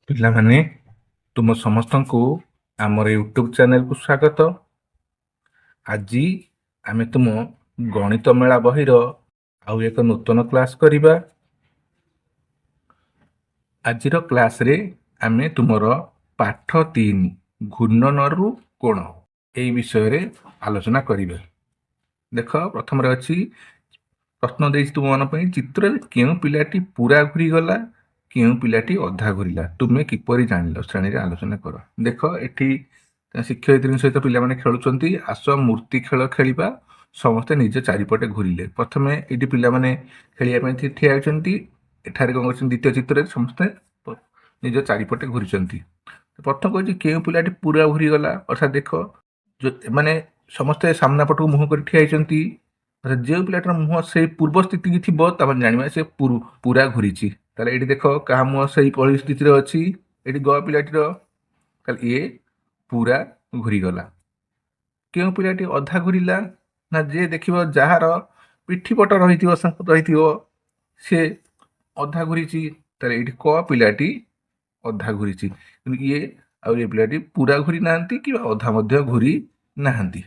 ପିଲାମାନେ, ତୁମ ସମସ୍ତଙ୍କୁ ଆମର ୟୁଟ୍ୟୁବ୍ ଚ୍ୟାନେଲକୁ ସ୍ୱାଗତ। ଆଜି ଆମେ ତୁମ ଗଣିତ ମେଳା ବହିର ଆଉ ଏକ ନୂତନ କ୍ଲାସ୍ କରିବା। ଆଜିର କ୍ଲାସ୍ରେ ଆମେ ତୁମର ପାଠ 3, ଘୂର୍ଣ୍ଣନରୁ କୋଣ, ଏଇ ବିଷୟରେ ଆଲୋଚନା କରିବା। ଦେଖ, ପ୍ରଥମରେ ଅଛି ପ୍ରଶ୍ନ ଦେଇଛି ତୁମମାନଙ୍କ ପାଇଁ। ଚିତ୍ରରେ କେଉଁ ପିଲାଟି ପୁରା ଘୁରିଗଲା, କେଉଁ ପିଲାଟି ଅଧା ଘୁରିଲା, ତୁମେ କିପରି ଜାଣିଲ? ଶ୍ରେଣୀରେ ଆଲୋଚନା କର। ଦେଖ, ଏଠି ଶିକ୍ଷୟିତ୍ରୀଙ୍କ ସହିତ ପିଲାମାନେ ଖେଳୁଛନ୍ତି। ଆସ ମୂର୍ତ୍ତି ଖେଳ ଖେଳିବା। ସମସ୍ତେ ନିଜ ଚାରିପଟେ ଘୁରିଲେ। ପ୍ରଥମେ ଏଇଠି ପିଲାମାନେ ଖେଳିବା ପାଇଁ ଠିଆ ହୋଇଛନ୍ତି। ଏଠାରେ କ'ଣ କରିଛନ୍ତି? ଦ୍ୱିତୀୟ ଚିତ୍ରରେ ସମସ୍ତେ ନିଜ ଚାରିପଟେ ଘୁରିଛନ୍ତି। ପ୍ରଥମ କହୁଛି, କେଉଁ ପିଲାଟି ପୁରା ଘୁରିଗଲା? ଅର୍ଥାତ୍ ଦେଖ, ମାନେ ସମସ୍ତେ ସାମ୍ନା ପଟକୁ ମୁହଁ କରି ଠିଆ ହେଇଛନ୍ତି। ଅର୍ଥାତ୍ ଯେଉଁ ପିଲାଟିର ମୁହଁ ସେଇ ପୂର୍ବ ସ୍ଥିତିକି ଥିବ, ତାମାନେ ଜାଣିବା ସେ ପୁରା ଘୁରିଛି। ତାହେଲେ ଏଇଠି ଦେଖ, କାହା ମୁହଁ ସେଇ ପରିସ୍ଥିତିରେ ଅଛି? ଏଇଠି ଗ ପିଲାଟିର। ତାହେଲେ ଇଏ ପୁରା ଘୁରିଗଲା। କେଉଁ ପିଲାଟି ଅଧା ଘୁରିଲା ନା, ଯିଏ ଦେଖିବ ଯାହାର ପିଠି ପଟ ରହିଥିବ, ସେ ଅଧା ଘୁରିଛି। ତାହେଲେ ଏଇଠି କ ପିଲାଟି ଅଧା ଘୁରିଛି। କିନ୍ତୁ ଇଏ ଆଉ ଏ ପିଲାଟି ପୁରା ଘୁରି ନାହାନ୍ତି କିମ୍ବା ଅଧା ମଧ୍ୟ ଘୁରି ନାହାନ୍ତି।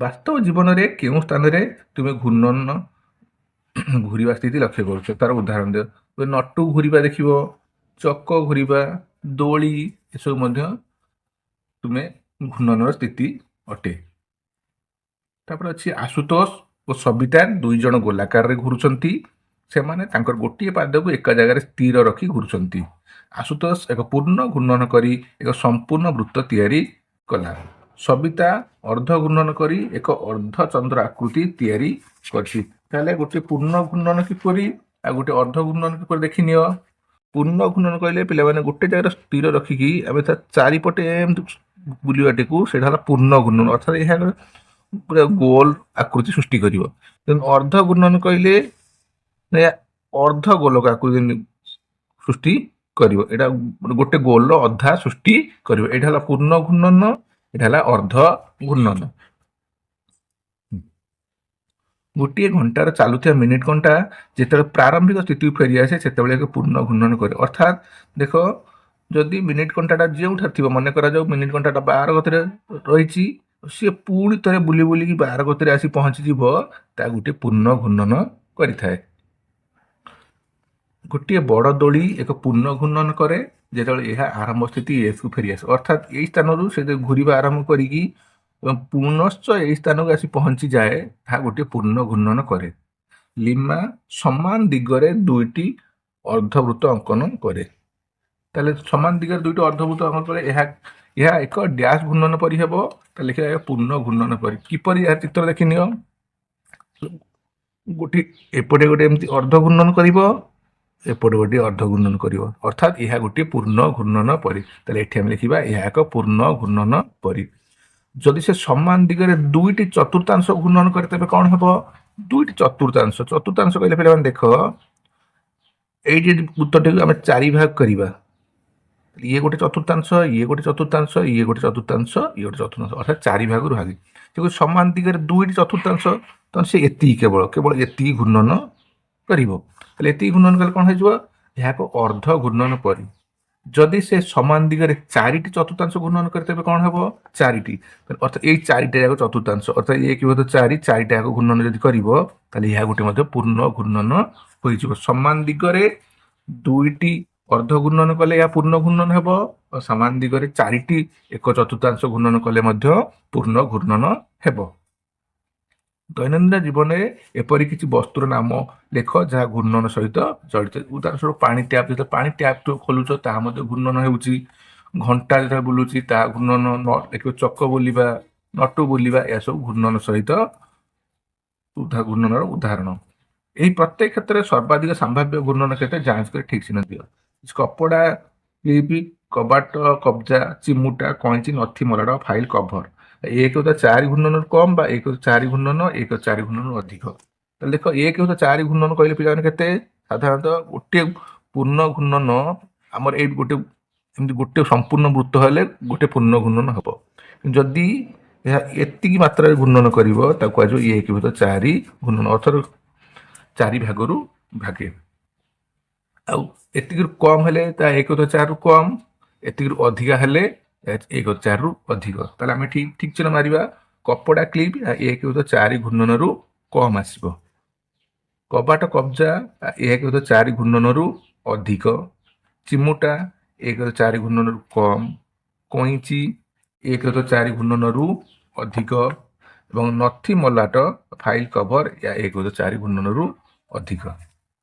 ବାସ୍ତବ ଜୀବନରେ କେଉଁ ସ୍ଥାନରେ ତୁମେ ଘୂର୍ଣ୍ଣନ ଘୁରିବା ସ୍ଥିତି ଲକ୍ଷ୍ୟ କରୁଛ, ତାର ଉଦାହରଣ ଦିଅ। ନଟୁ ଘୁରିବା ଦେଖିବ, ଚକ ଘୁରିବା, ଦୋଳି, ଏସବୁ ମଧ୍ୟ ତୁମେ ଘୂର୍ଣ୍ଣନର ସ୍ଥିତି ଅଟେ। ତାପରେ ଅଛି, ଆଶୁତୋଷ ଓ ସବିତା ଦୁଇ ଜଣ ଗୋଲାକାରରେ ଘୁରୁଛନ୍ତି। ସେମାନେ ତାଙ୍କର ଗୋଟିଏ ପାଦକୁ ଏକ ଜାଗାରେ ସ୍ଥିର ରଖି ଘୁରୁଛନ୍ତି। ଆଶୁତୋଷ ଏକ ପୂର୍ଣ୍ଣ ଘୂର୍ଣ୍ଣନ କରି ଏକ ସମ୍ପୂର୍ଣ୍ଣ ବୃତ୍ତ ତିଆରି କଲା। ସବିତା ଅର୍ଦ୍ଧ ଘୂର୍ଣ୍ଣନ କରି ଏକ ଅର୍ଦ୍ଧଚନ୍ଦ୍ର ଆକୃତି ତିଆରି କରିଛି। ତାହେଲେ ଗୋଟିଏ ପୂର୍ଣ୍ଣ ଘୂର୍ଣ୍ଣନ କିପରି ଆଉ ଗୋଟେ ଅର୍ଦ୍ଧ ଘୂର୍ଣ୍ଣନ କିପରି, ଦେଖିନିଅ। ପୂର୍ଣ୍ଣ ଘୂର୍ଣ୍ଣନ କହିଲେ ପିଲାମାନେ, ଗୋଟେ ଜାଗାରେ ସ୍ଥିର ରଖିକି ଆମେ ତା ଚାରିପଟେ ଏମିତି ବୁଲିବାଟିକୁ, ସେଇଟା ହେଲା ପୂର୍ଣ୍ଣ ଘୂର୍ଣ୍ଣନ। ଅର୍ଥାତ୍ ଏହା ପୁରା ଗୋଲ ଆକୃତି ସୃଷ୍ଟି କରିବ। ତେଣୁ ଅର୍ଦ୍ଧ ଘୂର୍ଣ୍ଣନ କହିଲେ ଏହା ଅର୍ଦ୍ଧ ଗୋଲକ ଆକୃତି ସୃଷ୍ଟି କରିବ। ଏଇଟା ଗୋଟେ ଗୋଲର ଅଧା ସୃଷ୍ଟି କରିବ। ଏଇଟା ହେଲା ପୂର୍ଣ୍ଣ ଘୂର୍ଣ୍ଣନ, ଏଇଟା ହେଲା ଅର୍ଦ୍ଧ ଘୂର୍ଣ୍ଣନ। ଗୋଟିଏ ଘଣ୍ଟାର ଚାଲୁଥିବା ମିନିଟ ଘଣ୍ଟା ଯେତେବେଳେ ପ୍ରାରମ୍ଭିକ ସ୍ଥିତିକୁ ଫେରିଆସେ, ସେତେବେଳେ ଏକ ପୂର୍ଣ୍ଣ ଘୂର୍ଣ୍ଣନ କରେ। ଅର୍ଥାତ୍ ଦେଖ, ଯଦି ମିନିଟ ଘଣ୍ଟାଟା ଯେଉଁଠାରେ ଥିବ, ମନେ କରାଯାଉ ମିନିଟ ଘଣ୍ଟାଟା 12 ଗତିରେ ରହିଛି, ସିଏ ପୁଣି ଥରେ ବୁଲି ବୁଲିକି 12 ଗତିରେ ଆସି ପହଞ୍ଚିଯିବ, ତା ଗୋଟିଏ ପୂର୍ଣ୍ଣ ଘୂର୍ଣ୍ଣନ କରିଥାଏ। ଗୋଟିଏ ବଡ଼ ଦୋଳି ଏକ ପୂର୍ଣ୍ଣ ଘୂର୍ଣ୍ଣନ କରେ ଯେତେବେଳେ ଏହା ଆରମ୍ଭ ସ୍ଥିତି ଏସ୍କୁ ଫେରିଆସେ। ଅର୍ଥାତ୍ ଏଇ ସ୍ଥାନରୁ ସେ ଘୁରିବା ଆରମ୍ଭ କରିକି ଏବଂ ପୁନଶ୍ଚ ଏଇ ସ୍ଥାନକୁ ଆସି ପହଞ୍ଚିଯାଏ, ତାହା ଗୋଟିଏ ପୂର୍ଣ୍ଣ ଘୂର୍ଣ୍ଣନ କରେ। ଲିମା ସମାନ ଦିଗରେ ଦୁଇଟି ଅର୍ଦ୍ଧବୃତ୍ତ ଅଙ୍କନ କରେ। ତାହେଲେ ସମାନ ଦିଗରେ ଦୁଇଟି ଅର୍ଦ୍ଧବୃତ୍ତ ଅଙ୍କନ କଲେ ଏହା ଏକ ଡ୍ୟାସ୍ ଘୂର୍ଣ୍ଣନ ପରି ହେବ। ତାହେଲେ ଲେଖିବା, ଏହା ପୂର୍ଣ୍ଣ ଘୂର୍ଣ୍ଣନ ପରି। କିପରି, ଏହା ଚିତ୍ର ଦେଖିନିଅ। ଗୋଟିଏ ଏପଟେ ଗୋଟେ ଏମିତି ଅର୍ଦ୍ଧ ଘୂର୍ଣ୍ଣନ କରିବ, ଏପଟେ ଗୋଟିଏ ଅର୍ଦ୍ଧ ଘୂର୍ଣ୍ଣନ କରିବ। ଅର୍ଥାତ୍ ଏହା ଗୋଟିଏ ପୂର୍ଣ୍ଣ ଘୂର୍ଣ୍ଣନ ପରି। ତାହେଲେ ଏଠି ଆମେ ଲେଖିବା, ଏହା ଏକ ପୂର୍ଣ୍ଣ ଘୂର୍ଣ୍ଣନ ପରି। ଯଦି ସେ ସମାନ ଦିଗରେ ଦୁଇଟି ଚତୁର୍ଥାଂଶ ଘୂର୍ଣ୍ଣନ କରେ, ତେବେ କ'ଣ ହେବ? ଦୁଇଟି ଚତୁର୍ଥାଂଶ। ଚତୁର୍ଥାଂଶ କହିଲେ ପିଲାମାନେ ଦେଖ, ଏଇଠି ବୃତ୍ତଟିକୁ ଆମେ ଚାରି ଭାଗ କରିବା, ଇଏ ଗୋଟେ ଚତୁର୍ଥାଂଶ, ଇଏ ଗୋଟେ ଚତୁର୍ଥାଂଶ, ଇଏ ଗୋଟେ ଚତୁର୍ଥାଂଶ, ଇଏ ଗୋଟେ ଚତୁର୍ଥାଂଶ, ଅର୍ଥାତ୍ ଚାରି ଭାଗରୁ ଭାଗ। ସେ ସମାନ ଦିଗରେ ଦୁଇଟି ଚତୁର୍ଥାଂଶ, ତ ସେ ଏତିକି, କେବଳ କେବଳ ଏତିକି ଘୂର୍ଣ୍ଣନ କରିବ। ତାହେଲେ ଏତିକି ଘୂର୍ଣ୍ଣନ କଲେ କ'ଣ ହେଇଯିବ? ଏହା ଏକ ଅର୍ଦ୍ଧ ଘୂର୍ଣ୍ଣନ ପରି। ଯଦି ସେ ସମାନ ଦିଗରେ ଚାରିଟି ଚତୁର୍ଥାଂଶ ଘୂର୍ଣ୍ଣନ କରେ, ତେବେ କ'ଣ ହେବ? ଚାରିଟି, ଅର୍ଥାତ୍ ଏଇ ଚାରିଟା ଯାକ ଚତୁର୍ଥାଂଶ, ଅର୍ଥାତ୍ ଏକ ବିଭକ୍ତ ଚାରି, ଚାରିଟା ଯାକ ଘୂର୍ଣ୍ଣନ ଯଦି କରିବ, ତାହେଲେ ଏହା ଗୋଟେ ମଧ୍ୟ ପୂର୍ଣ୍ଣ ଘୂର୍ଣ୍ଣନ ହୋଇଯିବ। ସମାନ ଦିଗରେ ଦୁଇଟି ଅର୍ଦ୍ଧ ଘୂର୍ଣ୍ଣନ କଲେ ଏହା ପୂର୍ଣ୍ଣ ଘୂର୍ଣ୍ଣନ ହେବ। ସମାନ ଦିଗରେ ଚାରିଟି ଏକ ଚତୁର୍ଥାଂଶ ଘୂର୍ଣ୍ଣନ କଲେ ମଧ୍ୟ ପୂର୍ଣ୍ଣ ଘୂର୍ଣ୍ଣନ ହେବ। ଦୈନନ୍ଦିନ ଜୀବନରେ ଏପରି କିଛି ବସ୍ତୁର ନାମ ଲେଖ ଯାହା ଘୂର୍ଣ୍ଣନ ସହିତ ଜଡ଼ିତ। ଉଦାହରଣ ସ୍ୱରୂପ ପାଣି ଟ୍ୟାପ୍। ଯେତେବେଳେ ପାଣି ଟ୍ୟାପ୍ ଖୋଲୁଛ, ତାହା ମଧ୍ୟ ଘୂର୍ଣ୍ଣନ ହେଉଛି। ଘଣ୍ଟା ଯେତେବେଳେ ବୁଲୁଛି, ତାହା ଘୂର୍ଣ୍ଣନ। ଦେଖିବ, ଚକ ବୁଲିବା, ନଟୁ ବୁଲିବା, ଏହା ସବୁ ଘୂର୍ଣ୍ଣନ ସହିତ ଘୂର୍ଣ୍ଣନର ଉଦାହରଣ। ଏହି ପ୍ରତ୍ୟେକ କ୍ଷେତ୍ରରେ ସର୍ବାଧିକ ସମ୍ଭାବ୍ୟ ଘୂର୍ଣ୍ଣନ କ୍ଷେତ୍ର ଯାଞ୍ଚ କରି ଠିକ୍ ଚିହ୍ନ ଦିଅ। କପଡ଼ା କ୍ଲିପ୍, କବାଟ କବ୍ଜା, ଚିମୁଟା, କଇଁଚି, ନଥି ମରାଡ଼, ଫାଇଲ କଭର। ଏକ ତ ଚାରି ଘୂର୍ଣ୍ଣନରୁ କମ୍ ବା ଏକ ଚାରି ଘୂର୍ଣ୍ଣନ, ଏକ ଚାରି ଘୂର୍ଣ୍ଣନରୁ ଅଧିକ। ତାହେଲେ ଦେଖ, ଏକ ତ ଚାରି ଘୂର୍ଣ୍ଣନ କହିଲେ ପିଲାମାନେ କେତେ? ସାଧାରଣତଃ ଗୋଟିଏ ପୂର୍ଣ୍ଣ ଘୂର୍ଣ୍ଣନ ଆମର ଏଇ ଗୋଟେ ଏମିତି ଗୋଟେ ସମ୍ପୂର୍ଣ୍ଣ ବୃତ୍ତ ହେଲେ ଗୋଟେ ପୂର୍ଣ୍ଣ ଘୂର୍ଣ୍ଣନ ହେବ। ଯଦି ଏହା ଏତିକି ମାତ୍ରାରେ ଘୂର୍ଣ୍ଣନ କରିବ, ତାକୁ କୁହାଯିବ ଏକ ବିଭକ୍ତ ଚାରି ଘୂର୍ଣ୍ଣନ, ଅର୍ଥାତ୍ ଚାରି ଭାଗରୁ ଭାଗେ। ଆଉ ଏତିକିରୁ କମ୍ ହେଲେ ତା 1.4ରୁ କମ୍, ଏତିକିରୁ ଅଧିକା ହେଲେ 1.4ରୁ ଅଧିକ। ତାହେଲେ ଆମେ ଠିକ୍ ଠିକ୍ ଚିହ୍ନ ମାରିବା। କପଡ଼ା କ୍ଲିପ୍ 1.4 ଘୂର୍ଣ୍ଣନରୁ କମ୍ ଆସିବ। କବାଟ କବ୍ଜା 1.4 ଘୂର୍ଣ୍ଣନରୁ ଅଧିକ। ଚିମୁଟା 1.4 ଘୂର୍ଣ୍ଣନରୁ କମ୍। କଇଁଚି 1.4 ଘୂର୍ଣ୍ଣନରୁ ଅଧିକ ଏବଂ ନଥି ମଲାଟ ଫାଇଲ୍ କଭର ଏହା 1.4 ଘୂର୍ଣ୍ଣନରୁ ଅଧିକ।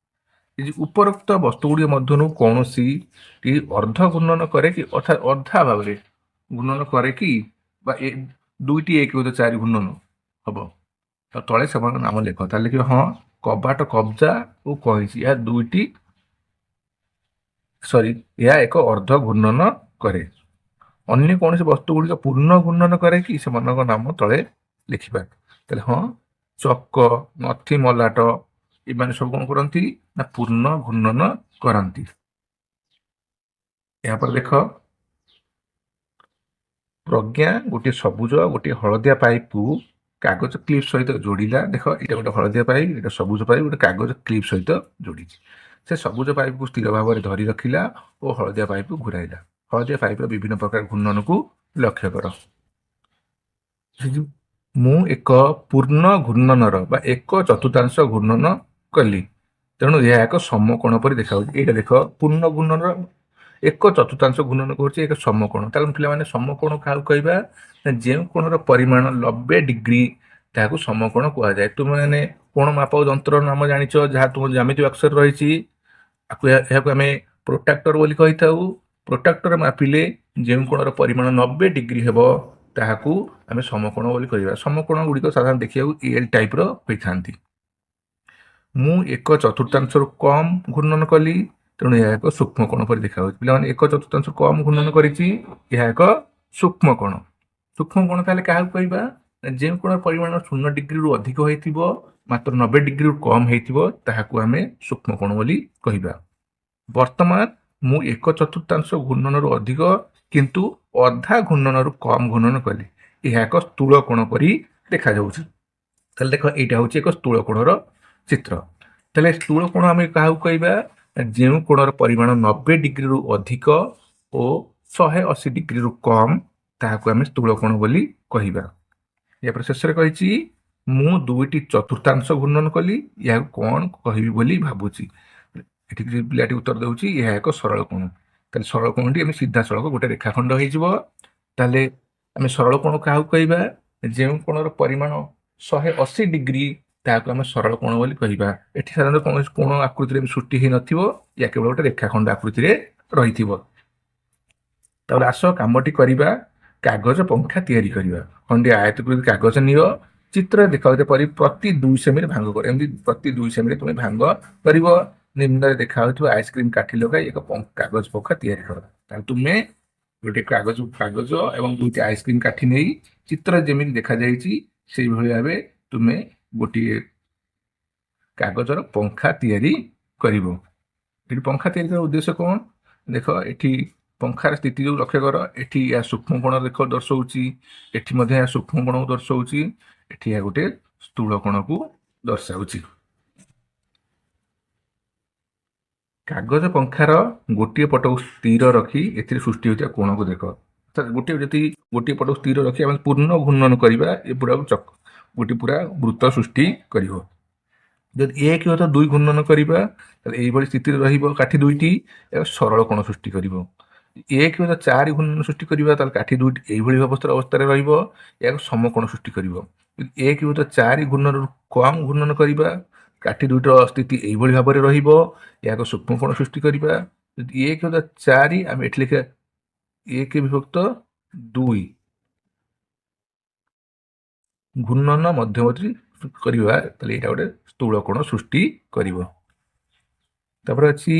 ଏ ଯେଉଁ ଉପରୋକ୍ତ ବସ୍ତୁ ଗୁଡ଼ିକ ମଧ୍ୟରୁ କୌଣସି ଅର୍ଦ୍ଧ ଘୂର୍ଣ୍ଣନ କରେ କି, ଅର୍ଥାତ୍ ଅର୍ଦ୍ଧା ଭାବରେ ଘୂର୍ଣ୍ଣନ କରେ କି, ବା ଦୁଇଟି 1.4 ଘୂର୍ଣ୍ଣନ ହବ, ତ ତଳେ ସେମାନଙ୍କ ନାମ ଲେଖ। ତାହେଲେ ଲେଖିବ ହଁ, କବାଟ କବ୍ଜା ଓ କଇଁଚି ଏହା ଦୁଇଟି, ସରି, ଏହା ଏକ ଅର୍ଦ୍ଧ ଘୂର୍ଣ୍ଣନ କରେ। ଅନ୍ୟ କୌଣସି ବସ୍ତୁ ଗୁଡ଼ିକ ପୂର୍ଣ୍ଣ ଘୂର୍ଣ୍ଣନ କରେ କି, ସେମାନଙ୍କ ନାମ ତଳେ ଲେଖିବା। ତାହେଲେ ହଁ, ଚକ, ନଥି ମଲାଟ ଏମାନେ ସବୁ କ'ଣ କରନ୍ତି ନା ପୂର୍ଣ୍ଣ ଘୂର୍ଣ୍ଣନ କରନ୍ତି। ଏହାପରେ ଦେଖ, ପ୍ରଜ୍ଞା ଗୋଟିଏ ସବୁଜ ଗୋଟିଏ ହଳଦିଆ ପାଇପକୁ କାଗଜ କ୍ଲିପ୍ ସହିତ ଯୋଡ଼ିଲା। ଦେଖ, ଏଇଟା ଗୋଟେ ହଳଦିଆ ପାଇପ୍, ଏଇଟା ସବୁଜ ପାଇପ୍, ଗୋଟେ କାଗଜ କ୍ଲିପ୍ ସହିତ ଯୋଡ଼ିଛି। ସେ ସବୁଜ ପାଇପକୁ ସ୍ଥିର ଭାବରେ ଧରି ରଖିଲା ଓ ହଳଦିଆ ପାଇପକୁ ଘୁରାଇଲା। ହଳଦିଆ ପାଇପ୍ର ବିଭିନ୍ନ ପ୍ରକାର ଘୂର୍ଣ୍ଣନକୁ ଲକ୍ଷ୍ୟ କର। ମୁଁ ଏକ ପୂର୍ଣ୍ଣ ଘୂର୍ଣ୍ଣନର ବା 1/4 ଘୂର୍ଣ୍ଣନ କଲି, ତେଣୁ ଏହା ଏକ ସମକୋଣ ପରି ଦେଖାଯାଉଛି। ଏଇଟା ଦେଖ, ପୂର୍ଣ୍ଣ ଘୂର୍ଣ୍ଣନର 1/4 ଘୂର୍ଣ୍ଣନ କରୁଛି, ଏକ ସମକୋଣ। ତାହେଲେ ପିଲାମାନେ, ସମକୋଣ କାହାକୁ କହିବା ନା ଯେଉଁ କୋଣର ପରିମାଣ 90 ଡିଗ୍ରୀ ତାହାକୁ ସମକୋଣ କୁହାଯାଏ। ତୁମେମାନେ କୋଣ ମାପ ଯନ୍ତ୍ରର ନାମ ଜାଣିଛ, ଯାହା ତୁମ ଜ୍ୟାମିତି ବାକ୍ସରେ ରହିଛି। ଏହାକୁ ଆମେ ପ୍ରୋଟ୍ରାକ୍ଟର ବୋଲି କହିଥାଉ। ପ୍ରୋଟ୍ରାକ୍ଟର ମାପିଲେ ଯେଉଁ କୋଣର ପରିମାଣ 90 ଡିଗ୍ରୀ ହେବ ତାହାକୁ ଆମେ ସମକୋଣ ବୋଲି କହିବା। ସମକୋଣ ଗୁଡ଼ିକ ସାଧାରଣତଃ ଦେଖିବାକୁ ଏଲ୍ ଟାଇପ୍ର ହୋଇଥାନ୍ତି। ମୁଁ 1/4ରୁ କମ୍ ଘୂର୍ଣ୍ଣନ କଲି, ତେଣୁ ଏହା ଏକ ସୂକ୍ଷ୍ମ କୋଣ ପରି ଦେଖାଯାଉଛି। ପିଲାମାନେ, 1/4 କମ୍ ଘୂର୍ଣ୍ଣନ କରିଛି, ଏହା ଏକ ସୂକ୍ଷ୍ମ କୋଣ। ସୂକ୍ଷ୍ମ କୋଣ ତାହେଲେ କାହାକୁ କହିବା? ଯେଉଁ କୋଣର ପରିମାଣ 0 ଡିଗ୍ରୀରୁ ଅଧିକ ହୋଇଥିବ ମାତ୍ର 90 ଡିଗ୍ରୀରୁ କମ୍ ହେଇଥିବ ତାହାକୁ ଆମେ ସୂକ୍ଷ୍ମ କୋଣ ବୋଲି କହିବା। ବର୍ତ୍ତମାନ ମୁଁ 1/4 ଘୂର୍ଣ୍ଣନରୁ ଅଧିକ କିନ୍ତୁ ଅଧା ଘୂର୍ଣ୍ଣନରୁ କମ୍ ଘୂର୍ଣ୍ଣନ କଲି, ଏହା ଏକ ସ୍ଥୂଳ କୋଣ ପରି ଦେଖାଯାଉଛି। ତାହେଲେ ଦେଖ, ଏଇଟା ହେଉଛି ଏକ ସ୍ଥୂଳ କୋଣର ଚିତ୍ର। ତାହେଲେ ସ୍ଥୂଳ କୋଣ ଆମେ କାହାକୁ କହିବା? ଯେଉଁ କୋଣର ପରିମାଣ 90 ଡିଗ୍ରୀରୁ ଅଧିକ ଓ 180 ଡିଗ୍ରୀରୁ କମ୍ ତାହାକୁ ଆମେ ସ୍ଥୂଳ କୋଣ ବୋଲି କହିବା। ଏହାପରେ ଶେଷରେ କହିଛି, ମୁଁ ଦୁଇଟି ଚତୁର୍ଥାଂଶ ଘୂର୍ଣ୍ଣନ କଲି, ଏହାକୁ କ'ଣ କହିବି ବୋଲି ଭାବୁଛି। ଏଠି ପିଲାଟି ଉତ୍ତର ଦେଉଛି, ଏହା ଏକ ସରଳ କୋଣ। ତାହେଲେ ସରଳ କୋଣଟି ଆମେ ସିଧାସଳଖ ଗୋଟେ ରେଖାଖଣ୍ଡ ହେଇଯିବ। ତାହେଲେ ଆମେ ସରଳ କୋଣ କାହାକୁ କହିବା? ଯେଉଁ କୋଣର ପରିମାଣ 180 ଡିଗ୍ରୀ ତାହାକୁ ଆମେ ସରଳ କୋଣ ବୋଲି କହିବା। ଏଠି ସାଧାରଣତଃ କୌଣସି କୋଣ ଆକୃତିରେ ସୃଷ୍ଟି ହେଇନଥିବ, ଏହା କେବଳ ଗୋଟେ ରେଖାଖଣ୍ଡ ଆକୃତିରେ ରହିଥିବ। ତାପରେ ଆସ କାମଟି କରିବା, କାଗଜ ପଙ୍ଖା ତିଆରି କରିବା। ଖଣ୍ଡିଏ ଆୟତାକୃତି କାଗଜ ନିଅ, ଚିତ୍ରରେ ଦେଖାଯାଉଥିବା ପରି ପ୍ରତି 2 ସେମିରେ ଭାଙ୍ଗ କର। ଏମିତି ପ୍ରତି 2 ସେମିରେ ତୁମେ ଭାଙ୍ଗ କରିବ। ନିମ୍ନରେ ଦେଖାଯାଉଥିବା ଆଇସ୍କ୍ରିମ୍ କାଠି ଲଗାଇ ଏକ କାଗଜ ପଙ୍ଖା ତିଆରି କର। ତାହେଲେ ତୁମେ ଗୋଟେ କାଗଜ ଏବଂ ଦୁଇଟି ଆଇସ୍କ୍ରିମ୍ କାଠି ନେଇ ଚିତ୍ର ଯେମିତି ଦେଖାଯାଇଛି ସେଇଭଳି ଭାବେ ତୁମେ ଗୋଟିଏ କାଗଜର ପଙ୍ଖା ତିଆରି କରିବ। ଏଠି ପଙ୍ଖା ତିଆରି କରିବାର ଉଦ୍ଦେଶ୍ୟ କ'ଣ? ଦେଖ, ଏଠି ପଙ୍ଖାର ସ୍ଥିତି ଯୋଉ ଲକ୍ଷ୍ୟ କର, ଏଠି ଏହା ସୂକ୍ଷ୍ମ କୋଣ ଦେଖ ଦର୍ଶଉଛି, ଏଠି ମଧ୍ୟ ଏହା ସୂକ୍ଷ୍ମ କୋଣକୁ ଦର୍ଶଉଛି, ଏଠି ଏହା ଗୋଟେ ସ୍ଥୂଳ କୋଣକୁ ଦର୍ଶାଉଛି। କାଗଜ ପଙ୍ଖାର ଗୋଟିଏ ପଟକୁ ସ୍ଥିର ରଖି ଏଥିରେ ସୃଷ୍ଟି ହେଉଥିବା କୋଣକୁ ଦେଖ। ଅର୍ଥାତ୍ ଯଦି ଗୋଟିଏ ପଟକୁ ସ୍ଥିର ରଖି ଆମେ ପୂର୍ଣ୍ଣ ଘୂର୍ଣ୍ଣନ କରିବା, ଏ ପୁରା ଗୋଟିଏ ପୁରା ବୃତ୍ତ ସୃଷ୍ଟି କରିବ। ଯଦି 1 ଅଥବା 2 ଘୂର୍ଣ୍ଣନ କରିବା ତାହେଲେ ଏଇଭଳି ସ୍ଥିତିରେ ରହିବ କାଠି ଦୁଇଟି, ଏକ ସରଳ କୋଣ ସୃଷ୍ଟି କରିବ। 1 ଅଥବା 4 ଘୂର୍ଣ୍ଣନ ସୃଷ୍ଟି କରିବା ତାହେଲେ କାଠି ଦୁଇଟି ଏଇଭଳି ଅବସ୍ଥାରେ ରହିବ, ଏହାକୁ ସମକୋଣ ସୃଷ୍ଟି କରିବ। ଯଦି 1 ଅଥବା 4 ଘୂର୍ଣ୍ଣନରୁ କମ୍ ଘୂର୍ଣ୍ଣନ କରିବା, କାଠି ଦୁଇଟିର ସ୍ଥିତି ଏଇଭଳି ଭାବରେ ରହିବ, ଏହାକୁ ସୂକ୍ଷ୍ମ କୋଣ ସୃଷ୍ଟି କରିବା। ଯଦି 1 ଅଥବା 4, ଆମେ ଏଠି ଲେଖିବା 1/2 ଘୂର୍ଣ୍ଣନ ମଧ୍ୟବର୍ତ୍ତୀ କରିବା, ତାହେଲେ ଏଇଟା ଗୋଟେ ସ୍ଥୂଳ କୋଣ ସୃଷ୍ଟି କରିବ। ତାପରେ ଅଛି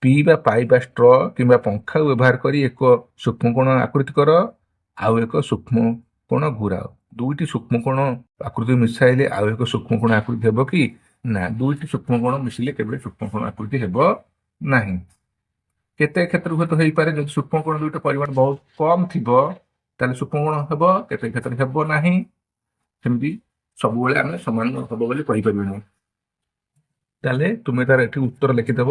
ପିଇବା ପାଇପ୍ ବା ଷ୍ଟ୍ର କିମ୍ବା ପଙ୍ଖାକୁ ବ୍ୟବହାର କରି ଏକ ସୂକ୍ଷ୍ମ କୋଣ ଆକୃତି କର, ଆଉ ଏକ ସୂକ୍ଷ୍ମ କୋଣ ଘୁରାଅ। ଦୁଇଟି ସୂକ୍ଷ୍ମ କୋଣ ଆକୃତି ମିଶାଇଲେ ଆଉ ଏକ ସୂକ୍ଷ୍ମ କୋଣ ଆକୃତି ହେବ କି? ନା, ଦୁଇଟି ସୂକ୍ଷ୍ମ କୋଣ ମିଶିଲେ କେବେ ସୂକ୍ଷ୍ମ କୋଣ ଆକୃତି ହେବ ନାହିଁ। କେତେ କ୍ଷେତ୍ରରେ ହୁଏତ ହେଇପାରେ, ଯଦି ସୂକ୍ଷ୍ମ କୋଣ ଦୁଇଟା ପରିମାଣ ବହୁତ କମ୍ ଥିବ ତାହେଲେ ସୂକ୍ଷ୍ମ କୋଣ ହେବ, କେତେ କ୍ଷେତ୍ରରେ ହେବ ନାହିଁ। ସେମିତି ସବୁବେଳେ ଆମେ ସମାନ ହେବ ବୋଲି କହିପାରିବାନି। ତାହେଲେ ତୁମେ ତାର ଏଠି ଉତ୍ତର ଲେଖିଦେବ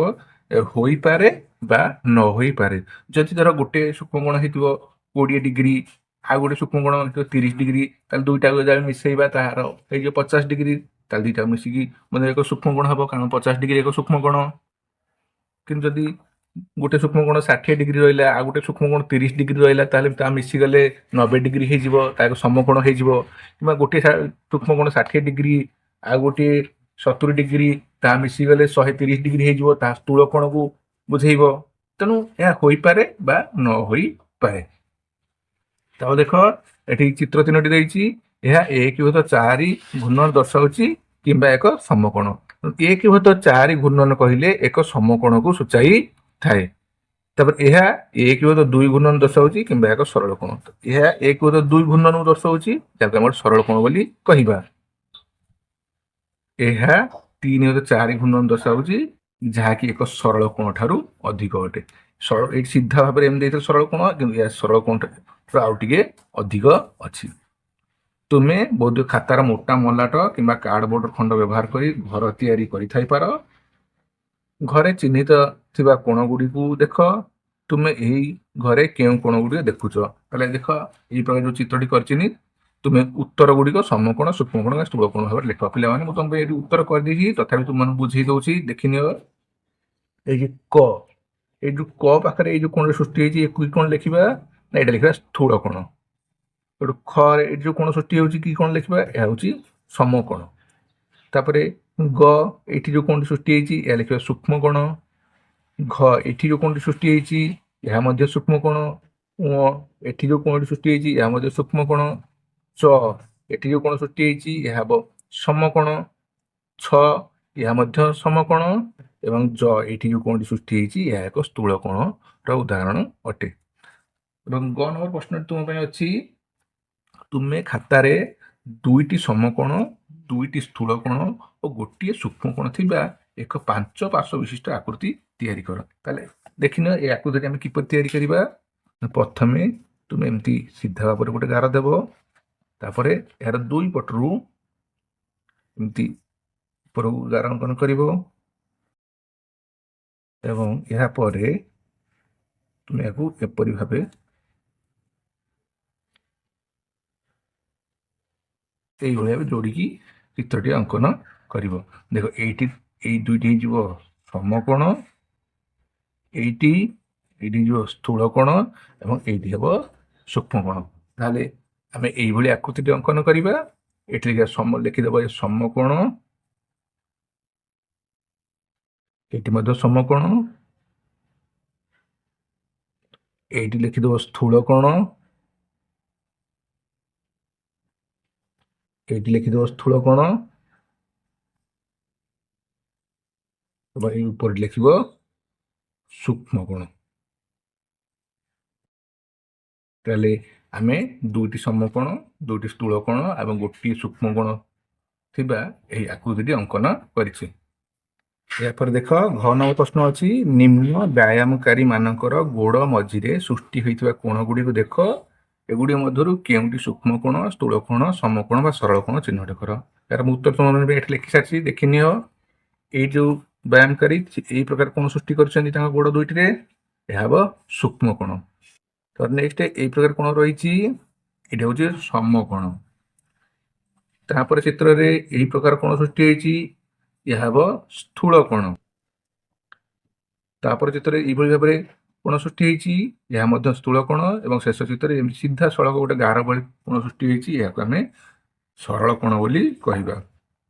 ହୋଇପାରେ ବା ନ ହୋଇପାରେ। ଯଦି ଧର ଗୋଟେ ସୂକ୍ଷ୍ମକୋଣ ହେଇଥିବ 20 ଡିଗ୍ରୀ, ଆଉ ଗୋଟେ ସୂକ୍ଷ୍ମକୋଣ ହେଇଥିବ 30 ଡିଗ୍ରୀ, ତାହେଲେ ଦୁଇଟାକୁ ଯଦି ଆମେ ମିଶେଇବା ତାହାର ହେଇଯିବ 50 ଡିଗ୍ରୀ। ତାହେଲେ ଦୁଇଟା ମିଶିକି ମଧ୍ୟ ଏକ ସୂକ୍ଷ୍ମକୋଣ ହେବ, କାରଣ 50 ଡିଗ୍ରୀ ଏକ ସୂକ୍ଷ୍ମକୋଣ। କିନ୍ତୁ ଯଦି ଗୋଟେ ସୂକ୍ଷ୍ମକୋଣ 60 ଡିଗ୍ରୀ ରହିଲା, ଆଉ ଗୋଟେ ସୂକ୍ଷ୍ମକୋଣ 30 ଡିଗ୍ରୀ ରହିଲା, ତାହେଲେ ତା ମିଶିଗଲେ 90 ଡିଗ୍ରୀ ହେଇଯିବ, ତା ଏକ ସମକୋଣ ହେଇଯିବ। କିମ୍ବା ଗୋଟିଏ ସୂକ୍ଷ୍ମକୋଣ 60 ଡିଗ୍ରୀ ଆଉ ଗୋଟିଏ 70 ଡିଗ୍ରୀ, ତାହା ମିଶିଗଲେ 130 ଡିଗ୍ରୀ ହେଇଯିବ, ତାହା ସ୍ଥୂଳ କୋଣକୁ ବୁଝେଇବ। ତେଣୁ ଏହା ହୋଇପାରେ ବା ନ ହୋଇପାରେ। ତାପରେ ଦେଖ ଏଠି ଚିତ୍ର 3ଟି ଦେଇଛି। ଏହା 1/4 ଘୂର୍ଣ୍ଣନ ଦର୍ଶାଉଛି କିମ୍ବା ଏକ ସମକୋଣ। 1/4 ଘୂର୍ଣ୍ଣନ କହିଲେ ଏକ ସମକୋଣକୁ ସୂଚାଇ ଥାଏ। ତାପରେ ଏହା 1/2 ଘୂର୍ଣ୍ଣନ ଦର୍ଶାଉଛି କିମ୍ବା ଏକ ସରଳ କୋଣ। ଏହା 1/2 ଘୂର୍ଣ୍ଣନକୁ ଦର୍ଶାଉଛି, ଯାହାକୁ ଆମେ ସରଳ କୋଣ ବୋଲି କହିବା। ଏହା 3/4 ଘୂର୍ଣ୍ଣନ ଦର୍ଶାଉଛି, ଯାହାକି ଏକ ସରଳ କୋଣ ଠାରୁ ଅଧିକ ଅଟେ। ଏଇଠି ସିଧା ଭାବରେ ଏମିତି ଦେଇଥିଲେ ସରଳ କୋଣ, କିନ୍ତୁ ଏହା ସରଳ କୋଣ ଠାରୁ ଆଉ ଟିକେ ଅଧିକ ଅଛି। ତୁମେ ବୋଧେ ଖାତାର ମୋଟା ମଲାଟ କିମ୍ବା କାର୍ଡବୋର୍ଡ ଖଣ୍ଡ ବ୍ୟବହାର କରି ଘର ତିଆରି କରିଥାଇପାର। ଘରେ ଚିହ୍ନିତ ଥିବା କୋଣ ଗୁଡ଼ିକୁ ଦେଖ। ତୁମେ ଏହି ଘରେ କେଉଁ କୋଣ ଗୁଡ଼ିକ ଦେଖୁଛ? ତାହେଲେ ଦେଖ ଏଇ ପ୍ରକାର ଯୋଉ ଚିତ୍ରଟି କରିଚିନି, ତୁମେ ଉତ୍ତର ଗୁଡ଼ିକ ସମକୋଣ, ସୂକ୍ଷ୍ମକୋଣ ବା ସ୍ଥୂଳକୋଣ ଭାବରେ ଲେଖ। ପିଲାମାନେ, ମୁଁ ତମ ପାଇଁ ଏଠି ଉତ୍ତର କରିଦେଇଛି, ତଥାପି ତୁମମାନଙ୍କୁ ବୁଝେଇ ଦଉଛି, ଦେଖିନିଅ। ଏଇ ଯେ କ, ଏଇ ଯୋଉ କ ପାଖରେ ଏଇ ଯୋଉ କୋଣରେ ସୃଷ୍ଟି ହେଇଛି, ଏକୁ କି କୋଣ ଲେଖିବା ନା ଏଇଟା ଲେଖିବା ସ୍ଥୂଳ କୋଣ। ଏଠୁ ଖ ଏଠି ଯୋଉ କୋଣ ସୃଷ୍ଟି ହେଉଛି କି କୋଣ ଲେଖିବା, ଏହା ହେଉଛି ସମକୋଣ। ତାପରେ ଗ ଏଇଠି ଯୋଉ କୋଣଟି ସୃଷ୍ଟି ହେଇଛି ଏହା ଲେଖିବା ସୂକ୍ଷ୍ମ କୋଣ। ଘ ଏଠି ଯୋଉ କୋଣଟି ସୃଷ୍ଟି ହେଇଛି ଏହା ମଧ୍ୟ ସୂକ୍ଷ୍ମ କୋଣ। ଉଁ ଏଠି ଯୋଉ କୋଣଟି ସୃଷ୍ଟି ହେଇଛି ଏହା ମଧ୍ୟ ସୂକ୍ଷ୍ମ କୋଣ। ଚ ଏଠି ଯୋଉ କୋଣ ସୃଷ୍ଟି ହେଇଛି ଏହା ହେବ ସମକୋଣ। ଛ ଏହା ମଧ୍ୟ ସମକୋଣ। ଏବଂ ଜ ଏଇଠି ଯୋଉ କୋଣଟି ସୃଷ୍ଟି ହେଇଛି ଏହା ଏକ ସ୍ଥୂଳ କୋଣର ଉଦାହରଣ ଅଟେ। ଏବଂ ଗ ନମ୍ବର ପ୍ରଶ୍ନଟି ତୁମ ପାଇଁ ଅଛି, ତୁମେ ଖାତାରେ 2ଟି ସମକୋଣ, 2ଟି ସ୍ଥୂଳ କୋଣ ଓ ଗୋଟିଏ ସୂକ୍ଷ୍ମ କୋଣ ଥିବା ଏକ 5 ପାର୍ଶ୍ୱ ବିଶିଷ୍ଟ ଆକୃତି ତିଆରି କର। ତାହେଲେ ଦେଖିନିଅ ଏ ଆକୃତିଟି ଆମେ କିପରି ତିଆରି କରିବା। ପ୍ରଥମେ ତୁମେ ଏମିତି ସିଧା ଭାବରେ ଗୋଟେ ଗାର ଦେବ, ତାପରେ ଏହାର ଦୁଇ ପଟରୁ ଏମିତି ଉପରକୁ ଗାର ଅଙ୍କନ କରିବ ଏବଂ ଏହାପରେ ତୁମେ ଏହାକୁ ଏପରି ଭାବେ ଏଇଭଳି ଭାବେ ଯୋଡ଼ିକି ଚିତ୍ରଟି ଅଙ୍କନ କରିବ। ଦେଖ ଏଇଠି ଏଇ ଦୁଇଟି ହେଇଯିବ ସମକୋଣ, ଏଇଠି ହେଇଯିବ ସ୍ଥୂଳ କୋଣ ଏବଂ ଏଇଠି ହେବ ସୂକ୍ଷ୍ମ କୋଣ। ତାହେଲେ ଆମେ ଏଇଭଳି ଆକୃତିଟି ଅଙ୍କନ କରିବା। ଏଠି ଲେଖିବା ସମ, ଲେଖିଦେବ ଏ ସମକୋଣ, ଏଇଠି ମଧ୍ୟ ସମକୋଣ, ଏଇଠି ଲେଖିଦେବ ସ୍ଥୂଳ କୋଣ, ଏଇଠି ଲେଖିଦେବ ସ୍ଥୂଳ କୋଣ ଏବଂ ଏଇ ଉପରେ ଲେଖିବ ସୂକ୍ଷ୍ମ କୋଣ। ତାହେଲେ ଆମେ 2ଟି ସମକୋଣ, 2ଟି ସ୍ଥୂଳ କୋଣ ଏବଂ ଗୋଟିଏ ସୂକ୍ଷ୍ମ କୋଣ ଥିବା ଏହି ଆକୃତିଟି ଅଙ୍କନ କରିଛେ। ଏହାପରେ ଦେଖ ଘ ନମ୍ବର ପ୍ରଶ୍ନ ଅଛି, ନିମ୍ନ ବ୍ୟାୟାମକାରୀ ମାନଙ୍କର ଗୋଡ଼ ମଝିରେ ସୃଷ୍ଟି ହୋଇଥିବା କୋଣ ଗୁଡ଼ିକୁ ଦେଖ। ଏଗୁଡ଼ିକ ମଧ୍ୟରୁ କେଉଁଟି ସୂକ୍ଷ୍ମ କୋଣ, ସ୍ଥୂଳ କୋଣ, ସମକୋଣ ବା ସରଳ କୋଣ ଚିହ୍ନଟ କର। ଏହାର ମୁଁ ଉତ୍ତର ତୁମମାନଙ୍କ ପାଇଁ ଏଠି ଲେଖି ସାରିଛି, ଦେଖିନିଅ। ଏଇ ଯୋଉ ବ୍ୟାୟାମକାରୀ ଏଇ ପ୍ରକାର କୋଣ ସୃଷ୍ଟି କରିଛନ୍ତି ତାଙ୍କ ଗୋଡ଼ ଦୁଇଟିରେ, ଏହା ହେବ ସୂକ୍ଷ୍ମ କୋଣ। ତ ନେକ୍ସଟ ଏଇ ପ୍ରକାର କୋଣ ରହିଛି, ଏଇଟା ହେଉଛି ସମକୋଣ। ତାପରେ ଚିତ୍ରରେ ଏହି ପ୍ରକାର କୋଣ ସୃଷ୍ଟି ହେଇଛି, ଏହା ହେବ ସ୍ଥୂଳ କୋଣ। ତାପରେ ଚିତ୍ରରେ ଏଇଭଳି ଭାବରେ କୋଣ ସୃଷ୍ଟି ହେଇଛି, ଏହା ମଧ୍ୟ ସ୍ଥୂଳ କୋଣ। ଏବଂ ଶେଷ ଚିତ୍ରରେ ଏମିତି ସିଧା ସଳଖ ଗୋଟେ ଗାର ଭଳି କୋଣ ସୃଷ୍ଟି ହେଇଛି, ଏହାକୁ ଆମେ ସରଳ କୋଣ ବୋଲି କହିବା।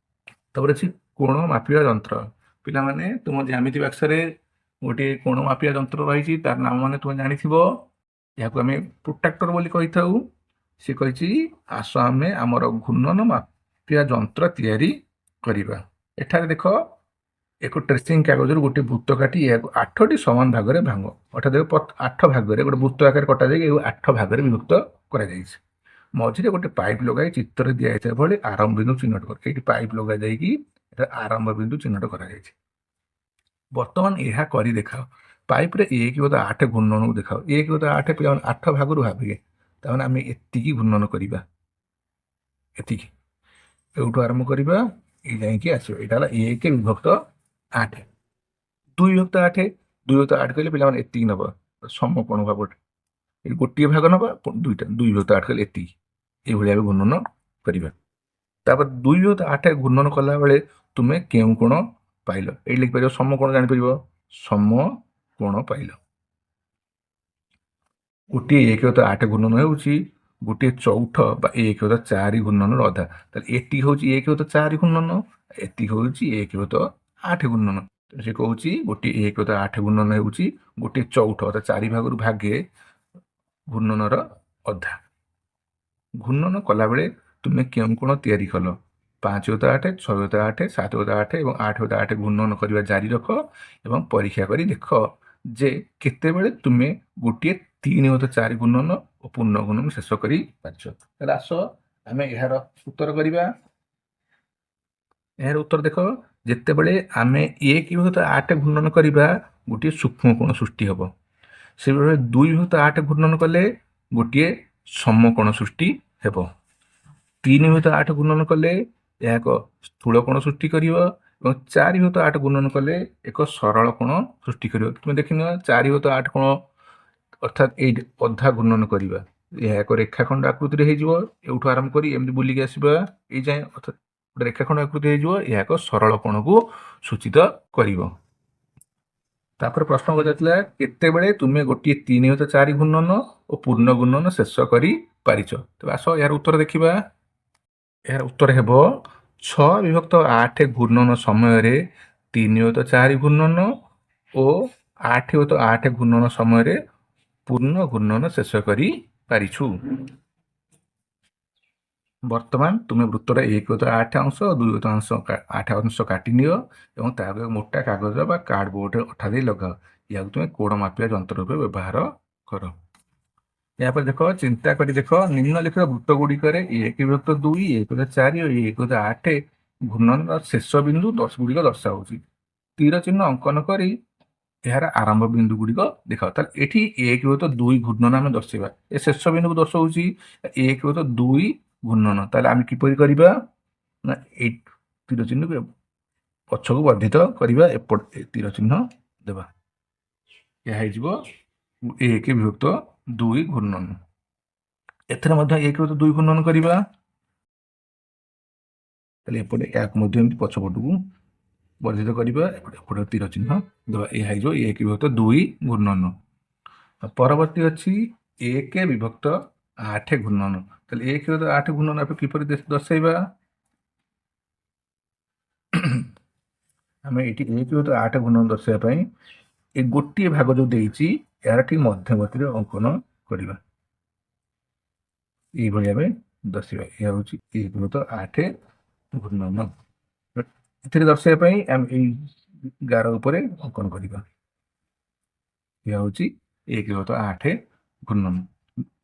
ତାପରେ ଅଛି କୋଣ ମାପିବା ଯନ୍ତ୍ର। ପିଲାମାନେ, ତୁମ ଜ୍ୟାମିତି ବାକ୍ସରେ ଗୋଟିଏ କୋଣ ମାପିବା ଯନ୍ତ୍ର ରହିଛି, ତାର ନାମ ମାନେ ତୁମେ ଜାଣିଥିବ, ଏହାକୁ ଆମେ ପ୍ରୋଟ୍ରାକ୍ଟର ବୋଲି କହିଥାଉ। ସେ କହିଛି ଆସ ଆମେ ଆମର ଘୂର୍ଣ୍ଣନ ମାପିବା ଯନ୍ତ୍ର ତିଆରି କରିବା। ଏଠାରେ ଦେଖ ଏକ ଟ୍ରେସିଂ କାଗଜରୁ ଗୋଟିଏ ବୃତ୍ତ କାଟି ଏହାକୁ 8ଟି ସମାନ ଭାଗରେ ଭାଙ୍ଗ। ଅର୍ଥାତ୍ ଦେଖ 8 ଭାଗରେ ଗୋଟେ ବୃତ୍ତ ଆକାରରେ କଟାଯାଇକି ଏହାକୁ 8 ଭାଗରେ ବିଭକ୍ତ କରାଯାଇଛି। ମଝିରେ ଗୋଟେ ପାଇପ୍ ଲଗାଇ ଚିତ୍ରରେ ଦିଆଯାଇଥିବା ଭଳି ଆରମ୍ଭ ବିନ୍ଦୁ ଚିହ୍ନଟ କର। ଏଇଠି ପାଇପ୍ ଲଗାଯାଇକି ଏଟା ଆରମ୍ଭ ବିନ୍ଦୁ ଚିହ୍ନଟ କରାଯାଇଛି। ବର୍ତ୍ତମାନ ଏହା କରି ଦେଖାଅ। ପାଇପ୍ରେ 1/8 ଘୂର୍ଣ୍ଣନକୁ ଦେଖାଅ। 1/8 ପିଲାମାନେ 8 ଭାଗରୁ ଭାବିବେ, ତାମାନେ ଆମେ ଏତିକି ଘୂର୍ଣ୍ଣନ କରିବା, ଏତିକି ଏଇଠୁ ଆରମ୍ଭ କରିବା, ଏଇ ଯାଇକି ଆସିବ। ଏଇଟା ହେଲା 1/8। 8। 2 ବିଭକ୍ତ 8, 2 ବିଭକ୍ତ 8 କହିଲେ ପିଲାମାନେ ଏତିକି ନେବା, ସମକୋଣ ଭାବରେ ଏଠି ଗୋଟିଏ ଭାଗ ନେବା, ଦୁଇଟା, 2 ବିଭକ୍ତ 8 କହିଲେ ଏତିକି। ଏଇଭଳି ଭାବେ ଘୂର୍ଣ୍ଣନ କରିବା। ତାପରେ 2 ବିଭକ୍ତ 8 ଘୂର୍ଣ୍ଣନ କଲାବେଳେ ତୁମେ କେଉଁ କୋଣ ପାଇଲ? ଏଇଠି ଲେଖିପାରିବ ସମକୋଣ, ଜାଣିପାରିବ ସମକୋଣ ପାଇଲ। ଗୋଟିଏ 1 ବିଭକ୍ତ 8 ଘୂର୍ଣ୍ଣନ ହେଉଛି ଗୋଟିଏ ଚଉଠ ବା 1 ବିଭକ୍ତ 4 ଘୂର୍ଣ୍ଣନର ଅଧା। ତାହେଲେ ଏତିକି ହେଉଛି 1 ବିଭକ୍ତ 4 ଘୂର୍ଣ୍ଣନ, ଏତିକି ହେଉଛି 1 ବିଭକ୍ତ 8 ଘୂର୍ଣ୍ଣନ। ସେ କହୁଛି ଗୋଟିଏ 1 ବିଭକ୍ତ 8 ଘୂର୍ଣ୍ଣନ ହେଉଛି ଗୋଟିଏ ଚଉଠ ଅର୍ଥାତ୍ 4 ଭାଗରୁ ଭାଗେ ଘୂର୍ଣ୍ଣନର ଅଧା। ଘୂର୍ଣ୍ଣନ କଲାବେଳେ ତୁମେ କେଉଁ କୋଣ ତିଆରି କଲ? 5 ବିଭକ୍ତ 8, 6 ବିଭକ୍ତ 8, 7 ବିଭକ୍ତ 8 ଏବଂ 8 ବିଭକ୍ତ 8 ଘୂର୍ଣ୍ଣନ କରିବା ଜାରି ରଖ ଏବଂ ପରୀକ୍ଷା କରି ଦେଖ ଯେ କେତେବେଳେ ତୁମେ ଗୋଟିଏ 3 ବିଭକ୍ତ 4 ଘୂର୍ଣ୍ଣନ ଓ ପୂର୍ଣ୍ଣ ଘୂର୍ଣ୍ଣନ ଶେଷ କରିପାରିଛ। ତାହେଲେ ଆସ ଆମେ ଏହାର ଉତ୍ତର କରିବା। ଏହାର ଉତ୍ତର ଦେଖ, ଯେତେବେଳେ ଆମେ 1 ବିଭକ୍ତ 8 ଘୂର୍ଣ୍ଣନ କରିବା ଗୋଟିଏ ସୂକ୍ଷ୍ମ କୋଣ ସୃଷ୍ଟି ହେବ। ସେଭଳି 2 ବିଭକ୍ତ 8 ଘୂର୍ଣ୍ଣନ କଲେ ଗୋଟିଏ ସମକୋଣ ସୃଷ୍ଟି ହେବ। 3 ବିଭକ୍ତ 8 ଘୂର୍ଣ୍ଣନ କଲେ ଏହା ଏକ ସ୍ଥୂଳ କୋଣ ସୃଷ୍ଟି କରିବ ଏବଂ 4 ବିଭକ୍ତ 8 ଘୂର୍ଣ୍ଣନ କଲେ ଏକ ସରଳ କୋଣ ସୃଷ୍ଟି କରିବ। ତୁମେ ଦେଖିନିଅ 4 ବିଭକ୍ତ 8 କୋଣ ଅର୍ଥାତ୍ ଏଇଠି ଅଧା ଘୂର୍ଣ୍ଣନ କରିବା, ଏହା ଏକ ରେଖାଖଣ୍ଡ ଆକୃତିରେ ହେଇଯିବ। ଏଇଠୁ ଆରମ୍ଭ କରି ଏମିତି ବୁଲିକି ଆସିବା ଏଇ ଯାଏଁ, ଅର୍ଥାତ୍ ଗୋଟେ ରେଖାଖଣ୍ଡ ଆକୃତି ହେଇଯିବ। ଏହା ଏକ ସରଳ କୋଣକୁ ସୂଚିତ କରିବ। ତାପରେ ପ୍ରଶ୍ନ ପଚାରିଥିଲା କେତେବେଳେ ତୁମେ ଗୋଟିଏ 3 ବିଭକ୍ତ 4 ଘୂର୍ଣ୍ଣନ ଓ ପୂର୍ଣ୍ଣ ଘୂର୍ଣ୍ଣନ ଶେଷ କରିପାରିଛ। ତେବେ ଆସ ଏହାର ଉତ୍ତର ଦେଖିବା। ଏହାର ଉତ୍ତର ହେବ 6 ବିଭକ୍ତ 8 ଘୂର୍ଣ୍ଣନ ସମୟରେ 3 ବିଭକ୍ତ 4 ଘୂର୍ଣ୍ଣନ ଓ 8 ବିଭକ୍ତ 8 ଘୂର୍ଣ୍ଣନ ସମୟରେ ପୂର୍ଣ୍ଣ ଘୂର୍ଣ୍ଣନ ଶେଷ କରିପାରିଛୁ। ବର୍ତ୍ତମାନ ତୁମେ ବୃତ୍ତର 1 ବିଭକ୍ତ 8 ଅଂଶ ଓ 2 ବିଭକ୍ତ 8 ଅଂଶ କାଟି ନିଅ ଏବଂ ତାହାକୁ ଏକ ମୋଟା କାଗଜ ବା କାର୍ଡବୋର୍ଡରେ ଅଠା ଦେଇ ଲଗାଅ। ଏହାକୁ ତୁମେ କୋଣ ମାପିବା ଯନ୍ତ୍ର ରୂପେ ବ୍ୟବହାର କର। ଏହାପରେ ଦେଖ, ଚିନ୍ତା କରି ଦେଖ ନିମ୍ନଲିଖିତ ବୃତ୍ତ ଗୁଡ଼ିକରେ 1 ବିଭକ୍ତ 2, 1 ବିଭକ୍ତ 4 ଓ 1 ବିଭକ୍ତ 8 ଘୂର୍ଣ୍ଣନର ଶେଷ ବିନ୍ଦୁ ଗୁଡ଼ିକ ଦର୍ଶାଉଛି। ତୀର ଚିହ୍ନ ଅଙ୍କନ କରି ଏହାର ଆରମ୍ଭ ବିନ୍ଦୁ ଗୁଡ଼ିକ ଦେଖାଅ। ତାହେଲେ ଏଠି 1 ବିଭକ୍ତ 2 ଘୂର୍ଣ୍ଣନ ଆମେ ଦର୍ଶାଇବା, ଏ ଶେଷ ବିନ୍ଦୁକୁ ଦର୍ଶାଉଛି 1 ବିଭକ୍ତ 2 ଘୂର୍ଣ୍ଣନ। ତାହେଲେ ଆମେ କିପରି କରିବା ନା ଏଇ ତୀର ଚିହ୍ନକୁ ପଛକୁ ବର୍ଦ୍ଧିତ କରିବା, ଏପଟ ତୀର ଚିହ୍ନ ଦେବା, ଏହା ହେଇଯିବ 1 ବିଭକ୍ତ 2 ଘୂର୍ଣ୍ଣନ। ଏଥିରେ ମଧ୍ୟ 1 ବିଭକ୍ତ 2 ଘୂର୍ଣ୍ଣନ କରିବା, ତାହେଲେ ଏପଟେ ଏହାକୁ ମଧ୍ୟ ଏମିତି ପଛପଟକୁ ବର୍ଦ୍ଧିତ କରିବା, ଏପଟେ ତୀର ଚିହ୍ନ ଦେବା, ଏହା ହେଇଯିବ 1 ବିଭକ୍ତ 2 ଘୂର୍ଣ୍ଣନ। ପରବର୍ତ୍ତୀ ଅଛି 1 ବିଭକ୍ତ 8 ଘୂର୍ଣ୍ଣନ। ତାହେଲେ 1 ବିଭକ୍ତ 8 ଘୂର୍ଣ୍ଣନ ଆମେ କିପରି ଦର୍ଶାଇବା? ଆମେ ଏଇଠି 1 ବିଭକ୍ତ 8 ଘୂର୍ଣ୍ଣନ ଦର୍ଶାଇବା ପାଇଁ ଏ ଗୋଟିଏ ଭାଗ ଯୋଉ ଦେଇଛି ଏହାର ଠିକ ମଧ୍ୟବର୍ତ୍ତୀରେ ଅଙ୍କନ କରିବା, ଏଇଭଳି ଭାବେ ଦର୍ଶାଇବା। ଏହା ହେଉଛି 1 ବିଭକ୍ତ 8 ଘୂର୍ଣ୍ଣନ। ଏଥିରେ ଦର୍ଶାଇବା ପାଇଁ ଆମେ ଏଇ ଗାର ଉପରେ ଅଙ୍କନ କରିବା। ଏହା ହେଉଛି 1 ବିଭକ୍ତ 8 ଘୂର୍ଣ୍ଣନ।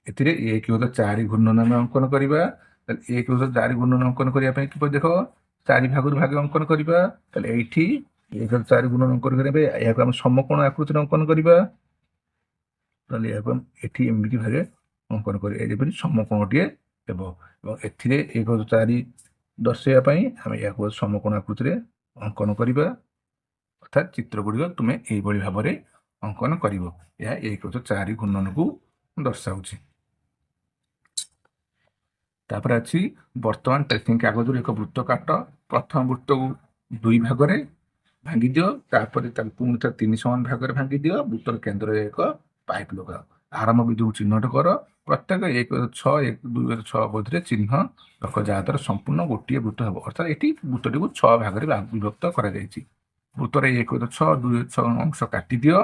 ଏଥିରେ 1 ବିଭକ୍ତ 4 ଘୂର୍ଣ୍ଣନ ଆମେ ଅଙ୍କନ କରିବା। ତାହେଲେ 1 ବିଭକ୍ତ 4 ଘୂର୍ଣ୍ଣନ ଅଙ୍କନ କରିବା ପାଇଁ କିପରି ଦେଖ, 4 ଭାଗରୁ ଭାଗ ଅଙ୍କନ କରିବା। ତାହେଲେ ଏଇଠି 1 ବିଭକ୍ତ 4 ଘୂର୍ଣ୍ଣନ ଅଙ୍କନ କରିବା ପାଇଁ ଏହାକୁ ଆମେ ସମକୋଣ ଆକୃତିରେ ଅଙ୍କନ କରିବା। ତାହେଲେ ଏହାକୁ ଆମେ ଏଠି ଏମିତି ଭାବେ ଅଙ୍କନ କରିବା, ଯେପରି ସମକୋଣଟିଏ ହେବ। ଏବଂ ଏଥିରେ 1 ବିଭକ୍ତ 4 ଦର୍ଶାଇବା ପାଇଁ ଆମେ ଏହାକୁ ସମକୋଣ ଆକୃତିରେ ଅଙ୍କନ କରିବା। ଅର୍ଥାତ୍ ଚିତ୍ର ଗୁଡ଼ିକ ତୁମେ ଏଇଭଳି ଭାବରେ ଅଙ୍କନ କରିବ। ଏହା 1 ବିଭକ୍ତ 4 ଘୂର୍ଣ୍ଣନକୁ ଦର୍ଶାଉଛି। ତାପରେ ଅଛି ବର୍ତ୍ତମାନ ଟ୍ରେସିଂ କାଗଜରୁ ଏକ ବୃତ୍ତ କାଟ। ପ୍ରଥମ ବୃତ୍ତକୁ 2 ଭାଗରେ ଭାଙ୍ଗି ଦିଅ, ତାପରେ ତାକୁ ପୁଣି ଥରେ 3 ସମାନ ଭାଗରେ ଭାଙ୍ଗି ଦିଅ। ବୃତ୍ତର କେନ୍ଦ୍ରରେ ଏକ ପାଇପ୍ ଲଗାଅ। ଆରମ୍ଭ ବିନ୍ଦୁକୁ ଚିହ୍ନଟ କର। ପ୍ରତ୍ୟେକ 1 6, 1 2 6 ଅବଧିରେ ଚିହ୍ନ ରଖ, ଯାହାଦ୍ୱାରା ସମ୍ପୂର୍ଣ୍ଣ ଗୋଟିଏ ବୃତ୍ତ ହେବ। ଅର୍ଥାତ୍ ଏଠି ବୃତ୍ତଟିକୁ 6 ଭାଗରେ ବିଭକ୍ତ କରାଯାଇଛି। ବୃତ୍ତର 1 6, 2 6 ଅଂଶ କାଟିଦିଅ।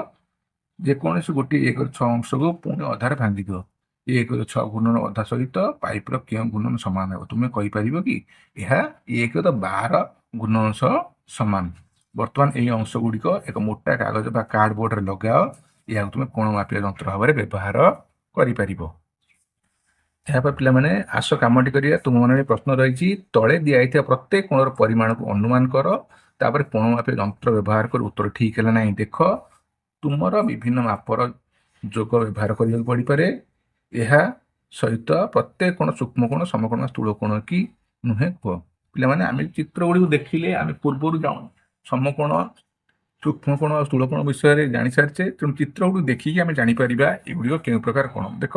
ଯେକୌଣସି ଗୋଟିଏ 1 6 ଅଂଶକୁ ପୁଣି ଅଧାରେ ଭାଙ୍ଗିଦିଅ। 1 6 ଘୂର୍ଣ୍ଣନ ଅଧା ସହିତ ପାଇପ୍ର କେଉଁ ଘୂର୍ଣ୍ଣନ ସମାନ ହେବ? ତୁମେ କହିପାରିବ କି ଏହା 1 12 ଘୂର୍ଣ୍ଣନ ସହ ସମାନ? ବର୍ତ୍ତମାନ ଏହି ଅଂଶ ଗୁଡ଼ିକ ଏକ ମୋଟା କାଗଜ ବା କାର୍ଡବୋର୍ଡରେ ଲଗାଅ। ଏହାକୁ ତୁମେ କୋଣ ମାପିବା ଯନ୍ତ୍ର ଭାବରେ ବ୍ୟବହାର କରିପାରିବ। ଏହାପରେ ପିଲାମାନେ ଆସ କାମଟି କରିବା। ତୁମ ମନରେ ପ୍ରଶ୍ନ ରହିଛି, ତଳେ ଦିଆଯାଇଥିବା ପ୍ରତ୍ୟେକ କୋଣର ପରିମାଣକୁ ଅନୁମାନ କର, ତାପରେ କୋଣ ମାପିବା ଯନ୍ତ୍ର ବ୍ୟବହାର କରି ଉତ୍ତର ଠିକ୍ ହେଲା ନାହିଁ ଦେଖ। ତୁମର ବିଭିନ୍ନ ମାପର ଯୋଗ ବ୍ୟବହାର କରିବାକୁ ପଡ଼ିପାରେ। ଏହା ସହିତ ପ୍ରତ୍ୟେକ କୋଣ ସୂକ୍ଷ୍ମ କୋଣ, ସମକୋଣ, ସ୍ଥୂଳ କୋଣ କି ନୁହେଁ କୁହ। ପିଲାମାନେ ଆମେ ଚିତ୍ର ଗୁଡ଼ିକୁ ଦେଖିଲେ ଆମେ ପୂର୍ବରୁ ଜାଣୁ ସମକୋଣ, ସୂକ୍ଷ୍ମ କୋଣ ଆଉ ସ୍ଥୂଳ କୋଣ ବିଷୟରେ ଜାଣିସାରିଛେ। ତେଣୁ ଚିତ୍ର ଗୁଡ଼ିକୁ ଦେଖିକି ଆମେ ଜାଣିପାରିବା ଏଗୁଡ଼ିକ କେଉଁ ପ୍ରକାର କୋଣ। ଦେଖ,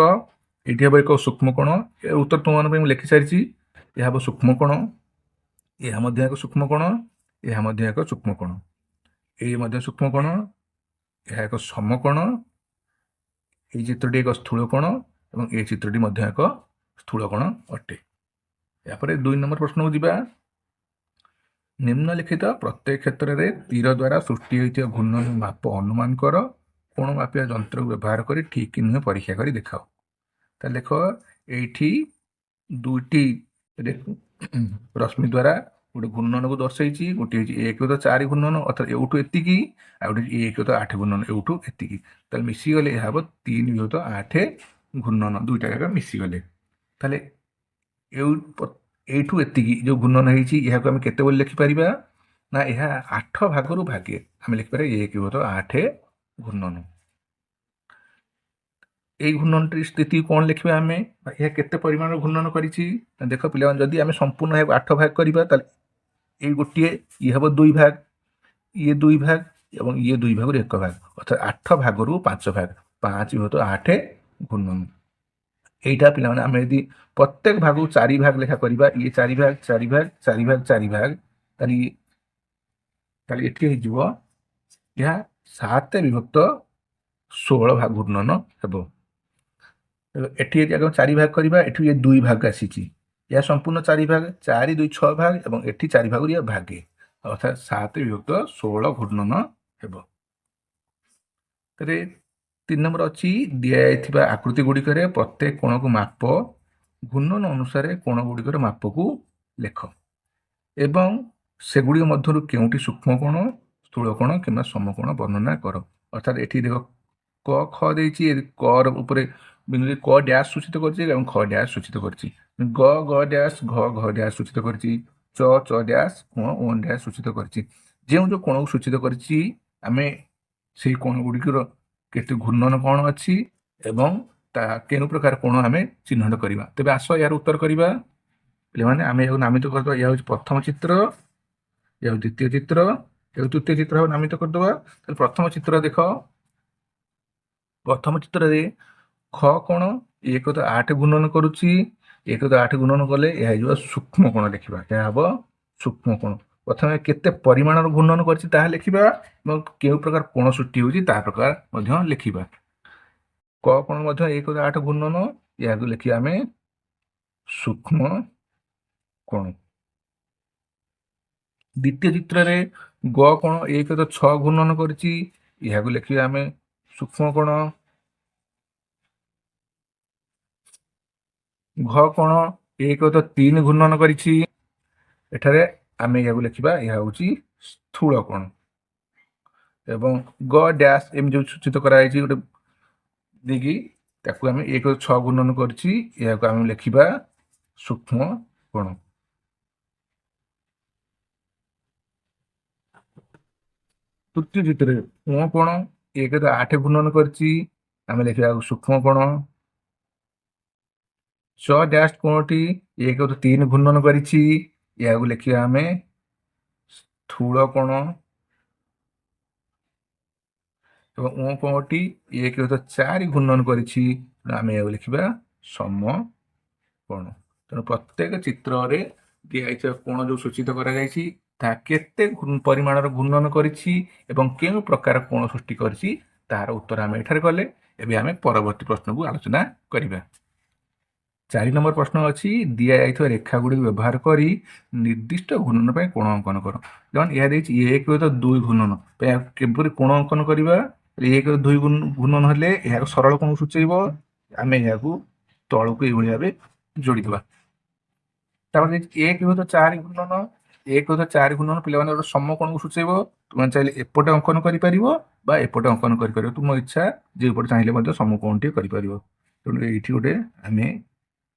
ଏଇଠି ହେବ ଏକ ସୂକ୍ଷ୍ମ କୋଣ। ଏହାର ଉତ୍ତର ତୁମମାନଙ୍କ ପାଇଁ ମୁଁ ଲେଖିସାରିଛି। ଏହା ହେବ ସୂକ୍ଷ୍ମ କୋଣ, ଏହା ମଧ୍ୟ ଏକ ସୂକ୍ଷ୍ମ କୋଣ, ଏହା ମଧ୍ୟ ଏକ ସୂକ୍ଷ୍ମ କୋଣ, ଏଇ ମଧ୍ୟ ସୂକ୍ଷ୍ମ କୋଣ, ଏହା ଏକ ସମକୋଣ, ଏଇ ଚିତ୍ରଟି ଏକ ସ୍ଥୂଳ କୋଣ ଏବଂ ଏହି ଚିତ୍ରଟି ମଧ୍ୟ ଏକ ସ୍ଥୂଳ କୋଣ ଅଟେ। ଏହାପରେ 2 ନମ୍ବର ପ୍ରଶ୍ନକୁ ଯିବା। ନିମ୍ନଲିଖିତ ପ୍ରତ୍ୟେକ କ୍ଷେତ୍ରରେ ତୀର ଦ୍ୱାରା ସୃଷ୍ଟି ହୋଇଥିବା ଘୂର୍ଣ୍ଣନ ମାପ ଅନୁମାନ କର। କୋଣ ମାପିବା ଯନ୍ତ୍ରକୁ ବ୍ୟବହାର କରି ଠିକ୍ କି ନୁହେଁ ପରୀକ୍ଷା କରି ଦେଖାଅ। ତାହେଲେ ଦେଖ, ଏଇଠି ଦୁଇଟି ରଶ୍ମି ଦ୍ୱାରା ଗୋଟେ ଘୂର୍ଣ୍ଣନକୁ ଦର୍ଶାଇଛି। ଗୋଟିଏ ହେଉଛି 1.4 ଘୂର୍ଣ୍ଣନ, ଅର୍ଥାତ୍ ଏଉଠୁ ଏତିକି, ଆଉ ଗୋଟେ 1.8 ଘୂର୍ଣ୍ଣନ, ଏଉଠୁ ଏତିକି। ତାହେଲେ ମିଶିଗଲେ ଏହା ହେବ 3.8 ଘୂର୍ଣ୍ଣନ, ଦୁଇଟା ଯାକ ମିଶିଗଲେ। ତାହେଲେ ଏଇଠୁ ଏତିକି ଯେଉଁ ଘୂର୍ଣ୍ଣନ ହେଇଛି, ଏହାକୁ ଆମେ କେତେ ବୋଲି ଲେଖିପାରିବା ନା ଏହା 8 ଭାଗରୁ ଭାଗେ, ଆମେ ଲେଖିପାରିବା 1.8 ଘୂର୍ଣ୍ଣନ। ଏଇ ଘୂର୍ଣ୍ଣନଟିର ସ୍ଥିତି କ'ଣ ଲେଖିବା ଆମେ, ଏହା କେତେ ପରିମାଣର ଘୂର୍ଣ୍ଣନ କରିଛି? ଦେଖ ପିଲାମାନେ, ଯଦି ଆମେ ସମ୍ପୂର୍ଣ୍ଣ ଏହାକୁ 8 ଭାଗ କରିବା, ତାହେଲେ ଏଇ ଗୋଟିଏ ଇଏ ହେବ 2 ଭାଗ, ଇଏ 2 ଭାଗ ଏବଂ ଇଏ 2 ଭାଗରୁ 1 ଭାଗ, ଅର୍ଥାତ୍ 8 ଭାଗରୁ 5 ଭାଗ, 5.8 ଘୂର୍ଣ୍ଣନ। ଏଇଟା ପିଲାମାନେ ଆମେ ଯଦି ପ୍ରତ୍ୟେକ ଭାଗକୁ 4 ଭାଗ ଲେଖା କରିବା, ଇଏ 4 ଭାଗ, 4 ଭାଗ, 4 ଭାଗ, 4 ଭାଗ, ତାହେଲେ ଏଠି ହେଇଯିବ ଏହା 7/16 ଭାଗ ଘୂର୍ଣ୍ଣନ ହେବ। ଏଠି ଯଦି ଆମେ 4 ଭାଗ କରିବା, ଏଠି ଇଏ 2 ଭାଗ ଆସିଛି, ଏହା ସମ୍ପୂର୍ଣ୍ଣ 4 ଭାଗ, 4 2 6 ଭାଗ ଏବଂ ଏଠି 4 ଭାଗରୁ ଇଏ ଭାଗେ, ଅର୍ଥାତ୍ 7/16 ଘୂର୍ଣ୍ଣନ ହେବ। ତେବେ 3 ନମ୍ବର ଅଛି, ଦିଆଯାଇଥିବା ଆକୃତି ଗୁଡ଼ିକରେ ପ୍ରତ୍ୟେକ କୋଣକୁ ମାପ, ଘୂର୍ଣ୍ଣନ ଅନୁସାରେ କୋଣ ଗୁଡ଼ିକର ମାପକୁ ଲେଖ ଏବଂ ସେଗୁଡ଼ିକ ମଧ୍ୟରୁ କେଉଁଟି ସୂକ୍ଷ୍ମ କୋଣ, ସ୍ଥୂଳ କୋଣ କିମ୍ବା ସମକୋଣ ବର୍ଣ୍ଣନା କର। ଅର୍ଥାତ୍ ଏଠି ଦେଖ କ ଖ ଦେଇଛି, ଏ କ ର ଉପରେ ବିନ୍ଦୁ କ ଡ୍ୟାସ୍ ସୂଚିତ କରିଛି ଏବଂ ଖ ଡ୍ୟାସ୍ ସୂଚିତ କରିଛି, ଗ ଗ ଡ୍ୟାସ୍, ଘ ଘ ଡ୍ୟାସ୍ ସୂଚିତ କରିଛି, ଚ ଚ ଡ୍ୟାସ୍, କୋଣ ଓ ଡ୍ୟାସ୍ ସୂଚିତ କରିଛି। ଯେଉଁ ଯେଉଁ କୋଣକୁ ସୂଚିତ କରିଛି ଆମେ ସେଇ କୋଣ ଗୁଡ଼ିକର କେତେ ଘୂର୍ଣ୍ଣନ କ'ଣ ଅଛି ଏବଂ ତା କେଉଁ ପ୍ରକାର କୋଣ ଆମେ ଚିହ୍ନଟ କରିବା। ତେବେ ଆସ ଏହାର ଉତ୍ତର କରିବା ପିଲାମାନେ। ଆମେ ଏହାକୁ ନାମିତ କରିଦେବା। ଏହା ହେଉଛି ପ୍ରଥମ ଚିତ୍ର, ଏହା ହେଉଛି ଦ୍ୱିତୀୟ ଚିତ୍ର, ଏହା ତୃତୀୟ ଚିତ୍ର ଭାବେ ନାମିତ କରିଦେବା। ତାହେଲେ ପ୍ରଥମ ଚିତ୍ର ଦେଖ, ପ୍ରଥମ ଚିତ୍ରରେ ଖ କୋଣ 1.8 ଘୂର୍ଣ୍ଣନ କରୁଛି। 1.8 ଘୂର୍ଣ୍ଣନ କଲେ ଏହା ହେଇଯିବ ସୂକ୍ଷ୍ମ କୋଣ ଲେଖିବା, ଏହା ହେବ ସୂକ୍ଷ୍ମ କୋଣ। ପ୍ରଥମେ କେତେ ପରିମାଣର ଘୂର୍ଣ୍ଣନ କରିଛି ତାହା ଲେଖିବା ଏବଂ କେଉଁ ପ୍ରକାର କୋଣ ସୃଷ୍ଟି ହେଉଛି ତାହା ପ୍ରକାର ମଧ୍ୟ ଲେଖିବା। କ କୋଣ ମଧ୍ୟ 1.8 ଘୂର୍ଣ୍ଣନ, ଏହାକୁ ଲେଖିବା ଆମେ ସୂକ୍ଷ୍ମ କୋଣ। ଦ୍ୱିତୀୟ ଚିତ୍ରରେ ଗ କୋଣ 1.6 ଘୂର୍ଣ୍ଣନ କରିଛି, ଏହାକୁ ଲେଖିବା ଆମେ ସୂକ୍ଷ୍ମ କୋଣ। ଘ କୋଣ 1.3 ଘୂର୍ଣ୍ଣନ କରିଛି, ଏଠାରେ ଆମେ ଏହାକୁ ଲେଖିବା ଏହା ହେଉଛି ସ୍ଥୂଳ କୋଣ। ଏବଂ ଗ ଡ୍ୟାସ୍ ଏମିତି ଯେଉଁ ସୂଚିତ କରାଯାଇଛି ଗୋଟେ ଦେଇକି, ତାକୁ ଆମେ 1.6 ଘୂର୍ଣ୍ଣନ କରିଛି, ଏହାକୁ ଆମେ ଲେଖିବା ସୂକ୍ଷ୍ମ କୋଣ। ତୃତୀୟ ଚିତ୍ରରେ କୋଣ କୋଣ 1.8 ଘୂର୍ଣ୍ଣନ କରିଛି, ଆମେ ଲେଖିବା ସୂକ୍ଷ୍ମ କୋଣ। ଚ ଡ୍ୟାସ୍ କୋଣଟି 1.3 ଘୂର୍ଣ୍ଣନ କରିଛି, ଏହାକୁ ଲେଖିବା ଆମେ ସ୍ଥୂଳ କୋଣ। ଏବଂ ଓ କୋଣଟି 1.4 ଘୂର୍ଣ୍ଣନ କରିଛି, ତେଣୁ ଆମେ ଏହାକୁ ଲେଖିବା ସମ କୋଣ। ତେଣୁ ପ୍ରତ୍ୟେକ ଚିତ୍ରରେ ଦିଆଯାଇଥିବା କୋଣ ଯେଉଁ ସୂଚିତ କରାଯାଇଛି ତାହା କେତେ ପରିମାଣର ଘୂର୍ଣ୍ଣନ କରିଛି ଏବଂ କେଉଁ ପ୍ରକାର କୋଣ ସୃଷ୍ଟି କରିଛି ତାହାର ଉତ୍ତର ଆମେ ଏଠାରେ କଲେ। ଏବେ ଆମେ ପରବର୍ତ୍ତୀ ପ୍ରଶ୍ନକୁ ଆଲୋଚନା କରିବା। 4 ନମ୍ବର ପ୍ରଶ୍ନ ଅଛି, ଦିଆଯାଇଥିବା ରେଖା ଗୁଡ଼ିକୁ ବ୍ୟବହାର କରି ନିର୍ଦ୍ଦିଷ୍ଟ ଘୂର୍ଣ୍ଣନ ପାଇଁ କୋଣ ଅଙ୍କନ କର। ଯେମିତି ଏହା ଦେଇଛି 1.2 ଘୂର୍ଣ୍ଣନ ପାଇଁ କିପରି କୋଣ ଅଙ୍କନ କରିବା? 1.2 ଘୂର୍ଣ୍ଣନ ହେଲେ ଏହାକୁ ସରଳ କୋଣକୁ ସୂଚାଇବ। ଆମେ ଏହାକୁ ତଳକୁ ଏଇଭଳି ଭାବେ ଯୋଡ଼ିଦେବା। ତାପରେ ଦେଇଛି 1.4 ଘୂର୍ଣ୍ଣନ, 1.4 ଘୂର୍ଣ୍ଣନ ପିଲାମାନେ ଗୋଟେ ସମକୋଣକୁ ସୂଚାଇବ। ତୁମେ ଚାହିଁଲେ ଏପଟେ ଅଙ୍କନ କରିପାରିବ ବା ଏପଟେ ଅଙ୍କନ କରିପାରିବ, ତୁମ ଇଚ୍ଛା, ଯେଉଁପଟେ ଚାହିଁଲେ ମଧ୍ୟ ସମକୋଣଟିଏ କରିପାରିବ। ତେଣୁ ଏଇଠି ଗୋଟେ ଆମେ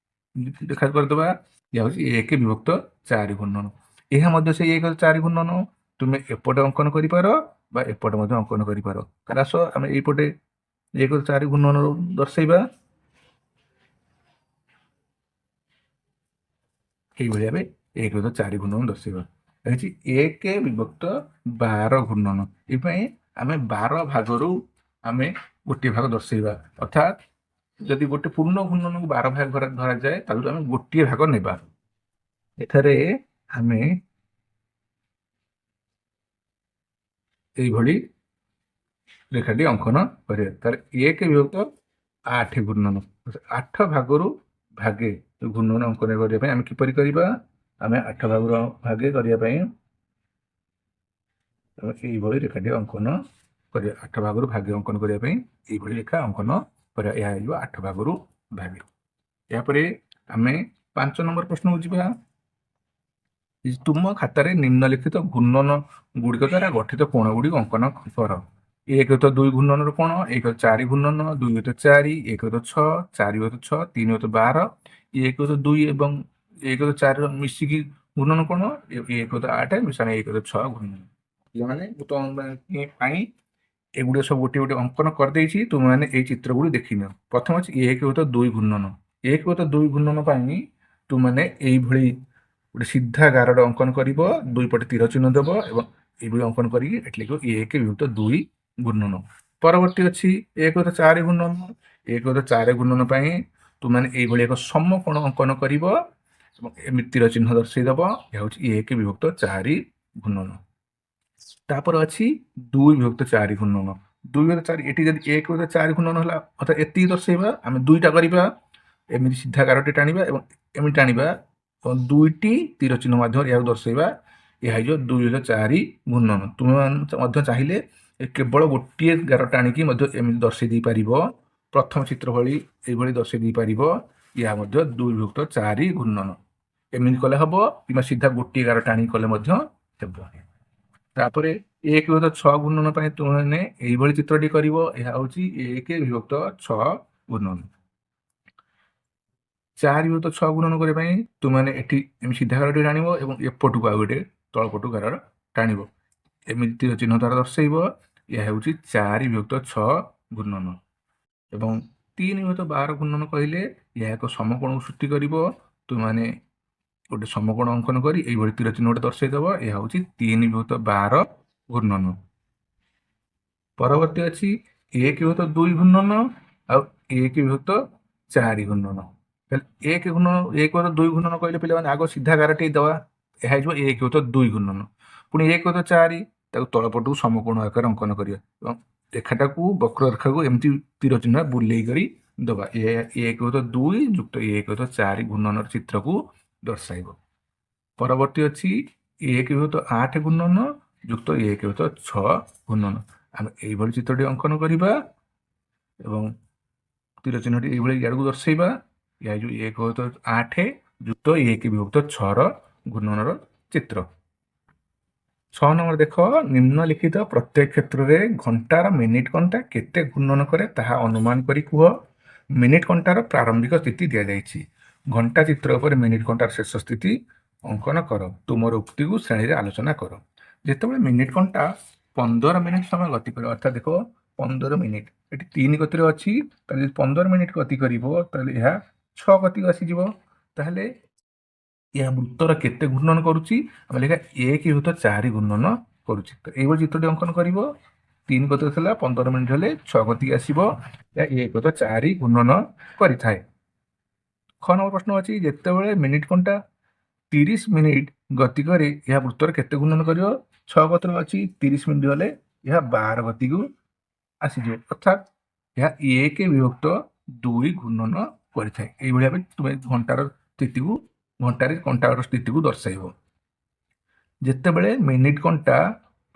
ଦେଖା କରିଦେବା। ଏହା ହେଉଛି 1/4 ଘୂର୍ଣ୍ଣନ। ଏହା ମଧ୍ୟ ସେଇ 1.4 ଘୂର୍ଣ୍ଣନ। ତୁମେ ଏପଟେ ଅଙ୍କନ କରିପାର ବା ଏପଟେ ମଧ୍ୟ ଅଙ୍କନ କରିପାର। ତାହେଲେ ଆସ ଆମେ ଏଇପଟେ 1.4 ଘୂର୍ଣ୍ଣନ ଦର୍ଶାଇବା। ଏଇଭଳି ଭାବେ 1.4 ଘୂର୍ଣ୍ଣନ ଦର୍ଶାଇବା। ରହିଛି 1/12 ଘୂର୍ଣ୍ଣନ। ଏଥିପାଇଁ ଆମେ 12 ଭାଗରୁ ଆମେ ଗୋଟିଏ ଭାଗ ଦର୍ଶେଇବା। ଅର୍ଥାତ୍ ଯଦି ଗୋଟେ ପୂର୍ଣ୍ଣ ଘୂର୍ଣ୍ଣନକୁ 12 ଭାଗ ଧରାଯାଏ, ତାହେଲେ ଆମେ ଗୋଟିଏ ଭାଗ ନେବା। ଏଠାରେ ଆମେ ଏଇଭଳି ରେଖାଟି ଅଙ୍କନ କରିବା। ତାହେଲେ 1/8 ଘୂର୍ଣ୍ଣନ, 8 ଭାଗରୁ ଭାଗେ ଘୂର୍ଣ୍ଣନ ଅଙ୍କନ କରିବା ପାଇଁ ଆମେ କିପରି କରିବା? ଆମେ 8 ଭାଗରୁ ଭାଗେ କରିବା ପାଇଁ ଆମେ ଏଇଭଳି ରେଖାଟି ଅଙ୍କନ କରିବା। 8 ଭାଗରୁ ଭାଗେ ଅଙ୍କନ କରିବା ପାଇଁ ଏଇଭଳି ରେଖା ଅଙ୍କନ କରିବା। ଏହା ହେଇଯିବ 8 ଭାଗରୁ ଭାଗେ। ଏହାପରେ ଆମେ 5 ନମ୍ବର ପ୍ରଶ୍ନକୁ ଯିବା। ତୁମ ଖାତାରେ ନିମ୍ନଲିଖିତ ଘୂର୍ଣ୍ଣନ ଗୁଡ଼ିକ ଦ୍ୱାରା ଗଠିତ କୋଣ ଗୁଡ଼ିକ ଅଙ୍କନ କର। 1 ତ 2 ଘୂର୍ଣ୍ଣନର କୋଣ, 1 4 ଘୂର୍ଣ୍ଣନ, 2 ତ 4, 1 ତ 6, 4 ତ 6, 3 ତ 12, 1 ତ 2 ଏବଂ 1 ତ 4ର ମିଶିକି ଘୂର୍ଣ୍ଣନ କୋଣ, 1 ତ 8 ମିଶାଣ 1 ତ 6 ଘୂର୍ଣ୍ଣନ। ପିଲାମାନେ, ମୁଁ ତମ ପାଇଁ ଏଗୁଡ଼ିକ ସବୁ ଗୋଟିଏ ଗୋଟିଏ ଅଙ୍କନ କରିଦେଇଛି। ତୁମେମାନେ ଏଇ ଚିତ୍ର ଗୁଡ଼ିକ ଦେଖିନିଅ। ପ୍ରଥମ ଅଛି 1 ତ 2 ଘୂର୍ଣ୍ଣନ। 1 ତ 2 ଘୂର୍ଣ୍ଣନ ପାଇଁ ତୁମେମାନେ ଏଇଭଳି ଗୋଟେ ସିଧା ଗାରଟେ ଅଙ୍କନ କରିବ, ଦୁଇ ପଟେ ତୀର ଚିହ୍ନ ଦେବ ଏବଂ ଏଇଭଳି ଅଙ୍କନ କରିକି ଏଠି ଲେଖିବ 1/2 ଘୂର୍ଣ୍ଣନ। ପରବର୍ତ୍ତୀ ଅଛି 1 ତ 4 ଘୂର୍ଣ୍ଣନ। 1 ତ 4 ଘୂର୍ଣ୍ଣନ ପାଇଁ ତୁମେମାନେ ଏଇଭଳି ଏକ ସମକୋଣ ଅଙ୍କନ କରିବ ଏବଂ ଏମିତି ତୀର ଚିହ୍ନ ଦର୍ଶେଇ ଦେବ। ଏହା ହେଉଛି 1/4 ଘୂର୍ଣ୍ଣନ। ତାପରେ ଅଛି 2/4 ଘୂର୍ଣ୍ଣନ। 2/4, ଏଠି ଯଦି 1/4 ଘୂର୍ଣ୍ଣନ ହେଲା, ଅର୍ଥାତ୍ ଏତିକି ଦର୍ଶେଇବା, ଆମେ ଦୁଇଟା କରିବା। ଏମିତି ସିଧା ଗାରଟି ଟାଣିବା ଏବଂ ଏମିତି ଟାଣିବା ଏବଂ ଦୁଇଟି ତୀର ଚିହ୍ନ ମାଧ୍ୟମରେ ଏହାକୁ ଦର୍ଶେଇବା। ଏହା ହେଇଯିବ 2/4 ଘୂର୍ଣ୍ଣନ। ତୁମେମାନେ ମଧ୍ୟ ଚାହିଁଲେ କେବଳ ଗୋଟିଏ ଗାର ଟାଣିକି ମଧ୍ୟ ଏମିତି ଦର୍ଶେଇ ଦେଇପାରିବ। ପ୍ରଥମ ଚିତ୍ର ଭଳି ଏଇଭଳି ଦର୍ଶେଇ ଦେଇପାରିବ। ଏହା ମଧ୍ୟ 2/4 ଘୂର୍ଣ୍ଣନ। ଏମିତି କଲେ ହବ କିମ୍ବା ସିଧା ଗୋଟିଏ ଗାର ଟାଣିକି କଲେ ମଧ୍ୟ ହେବ। ତାପରେ 1/6 ଘୂର୍ଣ୍ଣନ ପାଇଁ ତୁମେମାନେ ଏଇଭଳି ଚିତ୍ରଟି କରିବ। ଏହା ହେଉଛି 1/6 ଘୂର୍ଣ୍ଣନ। 4/6 ଘୂର୍ଣ୍ଣନ କରିବା ପାଇଁ ତୁମେମାନେ ଏଠି ଏମିତି ସିଧା ଗାରଟି ଟାଣିବ ଏବଂ ଏପଟକୁ ଆଉ ଗୋଟେ ତଳପଟୁ ଗାର ଟାଣିବ, ଏମିତି ତୀର ଚିହ୍ନ ଦ୍ୱାରା ଦର୍ଶେଇବ। ଏହା ହେଉଛି 4/6 ଘୂର୍ଣ୍ଣନ। ଏବଂ 3/12 ଘୂର୍ଣ୍ଣନ କହିଲେ ଏହା ଏକ ସମକୋଣକୁ ସୃଷ୍ଟି କରିବ। ତୁମେମାନେ ଗୋଟେ ସମକୋଣ ଅଙ୍କନ କରି ଏଇଭଳି ତୀର ଚିହ୍ନ ଗୋଟେ ଦର୍ଶେଇ ଦେବ। ଏହା ହେଉଛି 3/12 ଘୂର୍ଣ୍ଣନ। ପରବର୍ତ୍ତୀ ଅଛି 1/2 ଘୂର୍ଣ୍ଣନ ଆଉ 1/4 ଘୂର୍ଣ୍ଣନ। ତାହେଲେ ଏକ ଘୂର୍ଣ୍ଣନ, 1/2 ଘୂର୍ଣ୍ଣନ କହିଲେ ପିଲାମାନେ ଆଗ ସିଧା ଗାରଟି ଦେବା। ଏହା ହେଇଯିବ 1/2 ଘୂର୍ଣ୍ଣନ। ପୁଣି 1/4, ତାକୁ ତଳପଟକୁ ସମକୋଣ ଆକାରରେ ଅଙ୍କନ କରିବା ଏବଂ ରେଖାଟାକୁ, ବକ୍ରରେଖାକୁ ଏମିତି ତୀର ଚିହ୍ନ ବୁଲେଇ କରି ଦେବା। 1/2 ଯୁକ୍ତ 1/4 ଘୂର୍ଣ୍ଣନର ଚିତ୍ରକୁ ଦର୍ଶାଇବ। ପରବର୍ତ୍ତୀ ଅଛି 1/8 ଘୂର୍ଣ୍ଣନ ଯୁକ୍ତ 1/6 ଘୂର୍ଣ୍ଣନ। ଆମେ ଏଇଭଳି ଚିତ୍ରଟି ଅଙ୍କନ କରିବା ଏବଂ ତୀର ଚିହ୍ନଟି ଏଇଭଳି ଇଆଡ଼କୁ ଦର୍ଶେଇବା। ଏହା ଯେଉଁ 1/8 ଯୁକ୍ତ 1/6ର ଘୂର୍ଣ୍ଣନର ଚିତ୍ର। 6 ନମ୍ବର ଦେଖ, ନିମ୍ନଲିଖିତ ପ୍ରତ୍ୟେକ କ୍ଷେତ୍ରରେ ଘଣ୍ଟାର ମିନିଟ୍ କଣ୍ଟା କେତେ ଘୂର୍ଣ୍ଣନ କରେ ତାହା ଅନୁମାନ କରି କୁହ। ମିନିଟ୍ କଣ୍ଟାର ପ୍ରାରମ୍ଭିକ ସ୍ଥିତି ଦିଆଯାଇଛି। ଘଣ୍ଟା ଚିତ୍ର ଉପରେ ମିନିଟ୍ କଣ୍ଟାର ଶେଷ ସ୍ଥିତି ଅଙ୍କନ କର। ତୁମର ଉକ୍ତିକୁ ଶ୍ରେଣୀରେ ଆଲୋଚନା କର। ଯେତେବେଳେ ମିନିଟ୍ କଣ୍ଟା 15 ମିନିଟ୍ ସମୟ ଗତି କରେ, ଅର୍ଥାତ୍ ଦେଖ 15 ମିନିଟ୍ ଏଠି 3 ଗତିରେ ଅଛି, ତାହେଲେ ଯଦି 15 ମିନିଟ୍ ଗତି କରିବ ତାହେଲେ ଏହା 6 ଗତିକୁ ଆସିଯିବ। ତାହେଲେ ଏହା ବୃତ୍ତର କେତେ ଘୂର୍ଣ୍ଣନ କରୁଛି? ଆମେ ଲେଖିବା 1/4 ଘୂର୍ଣ୍ଣନ କରୁଛି। ତ ଏଇଭଳି ଚିତ୍ରଟି ଅଙ୍କନ କରିବ। 3 ଗତିରେ ଥିଲା, 15 ମିନିଟ୍ ହେଲେ 6 ଗତିକି ଆସିବ। ଏହା 1/4 ଘୂର୍ଣ୍ଣନ କରିଥାଏ। ଖ ନମ୍ବର ପ୍ରଶ୍ନ ଅଛି, ଯେତେବେଳେ ମିନିଟ୍ କଣ୍ଟା 30 ମିନିଟ୍ ଗତି କରେ, ଏହା ବୃତ୍ତର କେତେ ଘୂର୍ଣ୍ଣନ କରିବ? 6 ଗତିରେ ଅଛି, 30 ମିନିଟ୍ ଗଲେ ଏହା 12 ଗତିକୁ ଆସିଯିବ। ଅର୍ଥାତ୍ ଏହା 1/2 ଘୂର୍ଣ୍ଣନ କରିଥାଏ। ଏଇଭଳି ଭାବେ ତୁମେ ଘଣ୍ଟାର ସ୍ଥିତିକୁ, ଘଣ୍ଟାରେ କଣ୍ଟାର ସ୍ଥିତିକୁ ଦର୍ଶାଇବ। ଯେତେବେଳେ ମିନିଟ୍ କଣ୍ଟା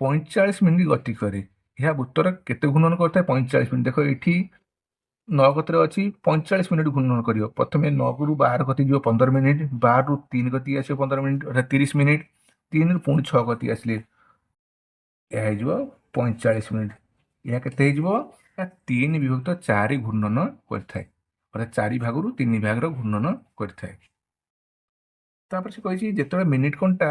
45 ମିନିଟ୍ ଗତି କରେ, ଏହା ବୃତ୍ତର କେତେ ଘୂର୍ଣ୍ଣନ କରିଥାଏ? 45 ମିନିଟ୍, ଦେଖ ଏଠି 9 ଗତିରେ ଅଛି, 45 ମିନିଟ୍ ଘୂର୍ଣ୍ଣନ କରିବ। ପ୍ରଥମେ 9ରୁ 12 ଗତି ଯିବ 15 ମିନିଟ୍, 12ରୁ 3 ଗତି ଆସିବ 15 ମିନିଟ୍, ଅର୍ଥାତ୍ 30 ମିନିଟ୍, 3ରୁ ପୁଣି 6 ଗତି ଆସିଲେ ଏହା ହେଇଯିବ 45 ମିନିଟ୍। ଏହା କେତେ ହେଇଯିବ? ଏହା 3/4 ଘୂର୍ଣ୍ଣନ କରିଥାଏ, ଅର୍ଥାତ୍ 4 ଭାଗରୁ 3 ଭାଗର ଘୂର୍ଣ୍ଣନ କରିଥାଏ। ତାପରେ ସେ କହିଛି, ଯେତେବେଳେ ମିନିଟ୍ କଣ୍ଟା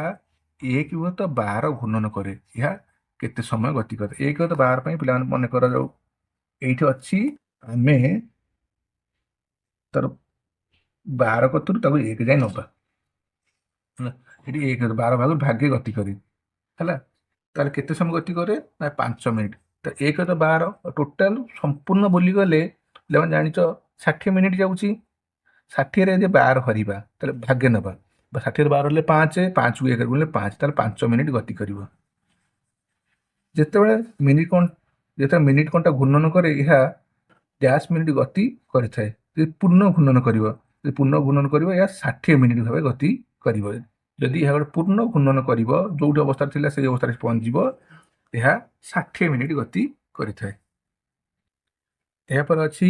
1/12 ଘୂର୍ଣ୍ଣନ କରେ, ଏହା କେତେ ସମୟ ଗତି କରେ? 1/12 ପାଇଁ ପିଲାମାନେ ମନେ କରାଯାଉ ଏଇଠି ଅଛି, ଆମେ ତାର 12 କତିରୁ ତାକୁ 1 ଯାଏଁ ନେବା। ଏଠି 1 12 ଭାଗରୁ ଭାଗେ ଗତି କରେ ହେଲା। ତାହେଲେ କେତେ ସମୟ ଗତି କରେ ନା 5 ମିନିଟ୍। ତ 1 ତ 12 ଟୋଟାଲ ସମ୍ପୂର୍ଣ୍ଣ ବୁଲିଗଲେ ପିଲାମାନେ ଜାଣିଛ 60 ମିନିଟ୍ ଯାଉଛି। 60ରେ ଯଦି 12 ହରିବା ତାହେଲେ ଭାଗେ ନେବା, ବା 60ରେ 12 ହେଲେ 5, 5କୁ 1 ଗୁଣିଲେ 5, ତାହେଲେ 5 ମିନିଟ୍ ଗତି କରିବ। ଯେତେବେଳେ ମିନିଟ୍ କଣ୍ଟା ଘୂର୍ଣ୍ଣନ କରେ ଏହା ଡ୍ୟାସ୍ ମିନିଟ୍ ଗତି କରିଥାଏ। ଯଦି ପୂର୍ଣ୍ଣ ଘୂର୍ଣ୍ଣନ କରିବ, ଯଦି ପୂର୍ଣ୍ଣ ଘୂର୍ଣ୍ଣନ କରିବ ଏହା 60 ମିନିଟ୍ ଭାବେ ଗତି କରିବ। ଯଦି ଏହା ଗୋଟେ ପୂର୍ଣ୍ଣ ଘୂର୍ଣ୍ଣନ କରିବ, ଯେଉଁଠି ଅବସ୍ଥାରେ ଥିଲା ସେଇ ଅବସ୍ଥାରେ ପହଞ୍ଚିଯିବ, ଏହା 60 ମିନିଟ୍ ଗତି କରିଥାଏ। ଏହାପରେ ଅଛି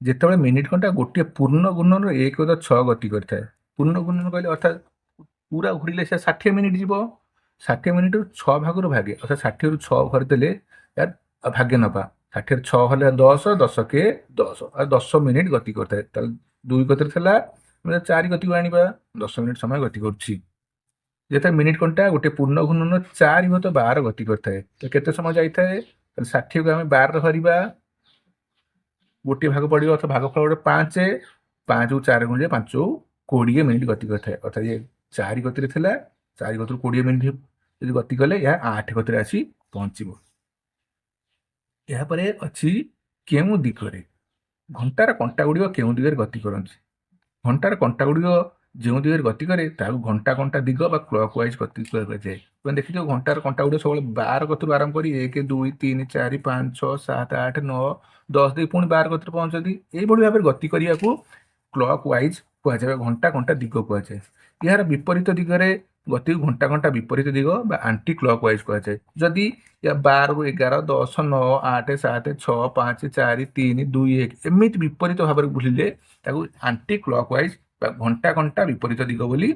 ଯେତେବେଳେ ମିନିଟ୍ କଣ୍ଟା ଗୋଟିଏ ପୂର୍ଣ୍ଣ ଘୂର୍ଣ୍ଣନର 1.6 ଗତି କରିଥାଏ। ପୂର୍ଣ୍ଣ ଘୂର୍ଣ୍ଣନ କହିଲେ ଅର୍ଥାତ୍ ପୁରା ଘୁରିଲେ ସେ 60 ମିନିଟ୍ ଯିବ। 60 ମିନିଟ୍ରୁ 6 ଭାଗରୁ ଭାଗେ, ଅର୍ଥାତ୍ 60ରୁ 6 କରିଦେଲେ ଏହା ଭାଗେ ନେବା, 60ରୁ 6 ହେଲେ 10, 10 କେ 10, ଆଉ 10 ମିନିଟ୍ ଗତି କରିଥାଏ। ତାହେଲେ 2 ଗତିରେ ଥିଲା, ଆମେ 4 ଗତିକୁ ଆଣିବା, 10 ମିନିଟ୍ ସମୟ ଗତି କରୁଛି। ଯେତେବେଳେ ମିନିଟ୍ କଣ୍ଟା ଗୋଟେ ପୂର୍ଣ୍ଣ ଘୂର୍ଣ୍ଣନ 4 ବିଭକ୍ତ 12 ଗତି କରିଥାଏ, ତ କେତେ ସମୟ ଯାଇଥାଏ? ତାହେଲେ 60କୁ ଆମେ 12 ଧରିବା, ଗୋଟିଏ ଭାଗ ପଡ଼ିବ, ଅର୍ଥାତ୍ ଭାଗଫଳ ଗୋଟେ 5, 5କୁ 4 ଗୁଣିଲେ 5 20 ମିନିଟ୍ ଗତି କରିଥାଏ। ଅର୍ଥାତ୍ ଇଏ 4 ଗତିରେ ଥିଲା, 4 ଗତିରୁ 20 ମିନିଟ୍ ଯଦି ଗତି କଲେ ଏହା 8 ଗତିରେ ଆସି ପହଞ୍ଚିବ। ଏହାପରେ ଅଛି କେଉଁ ଦିଗରେ ଘଣ୍ଟାର କଣ୍ଟା ଗୁଡ଼ିକ କେଉଁ ଦିଗରେ ଗତି କରନ୍ତି। ଘଣ୍ଟାର କଣ୍ଟା ଗୁଡ଼ିକ ଯେଉଁ ଦିଗରେ ଗତି କରେ ତାହାକୁ ଘଣ୍ଟା କଣ୍ଟା ଦିଗ ବା କ୍ଲକ୍ ୱାଇଜ୍ ଗତି କୁହାଯାଏ। ତୁମେ ଦେଖିଥିବ ଘଣ୍ଟାର କଣ୍ଟା ଗୁଡ଼ିକ ସବୁବେଳେ 12 ଗତିରୁ ଆରମ୍ଭ କରି 1 2 3 4 5 6 7 8 9 10 ଦେଇ ପୁଣି 12 ଗତିରେ ପହଞ୍ଚନ୍ତି। ଏଇଭଳି ଭାବରେ ଗତି କରିବାକୁ କ୍ଲକ୍ ୱାଇଜ୍ କୁହାଯାଏ ବା ଘଣ୍ଟା କଣ୍ଟା ଦିଗ କୁହାଯାଏ। ଏହାର ବିପରୀତ ଦିଗରେ ଗତିକୁ ଘଣ୍ଟା ଘଣ୍ଟା ବିପରୀତ ଦିଗ ବା ଆଣ୍ଟି କ୍ଲକ୍ ୱାଇଜ୍ କୁହାଯାଏ। ଯଦି 12ରୁ 11, 10, 9, 8, 7, 6, 5, 4, 3, 2, 1 ଏମିତି ବିପରୀତ ଭାବରେ ବୁଲିଲେ ତାକୁ ଆଣ୍ଟି କ୍ଲକ୍ ୱାଇଜ୍ ବା ଘଣ୍ଟା ଘଣ୍ଟା ବିପରୀତ ଦିଗ ବୋଲି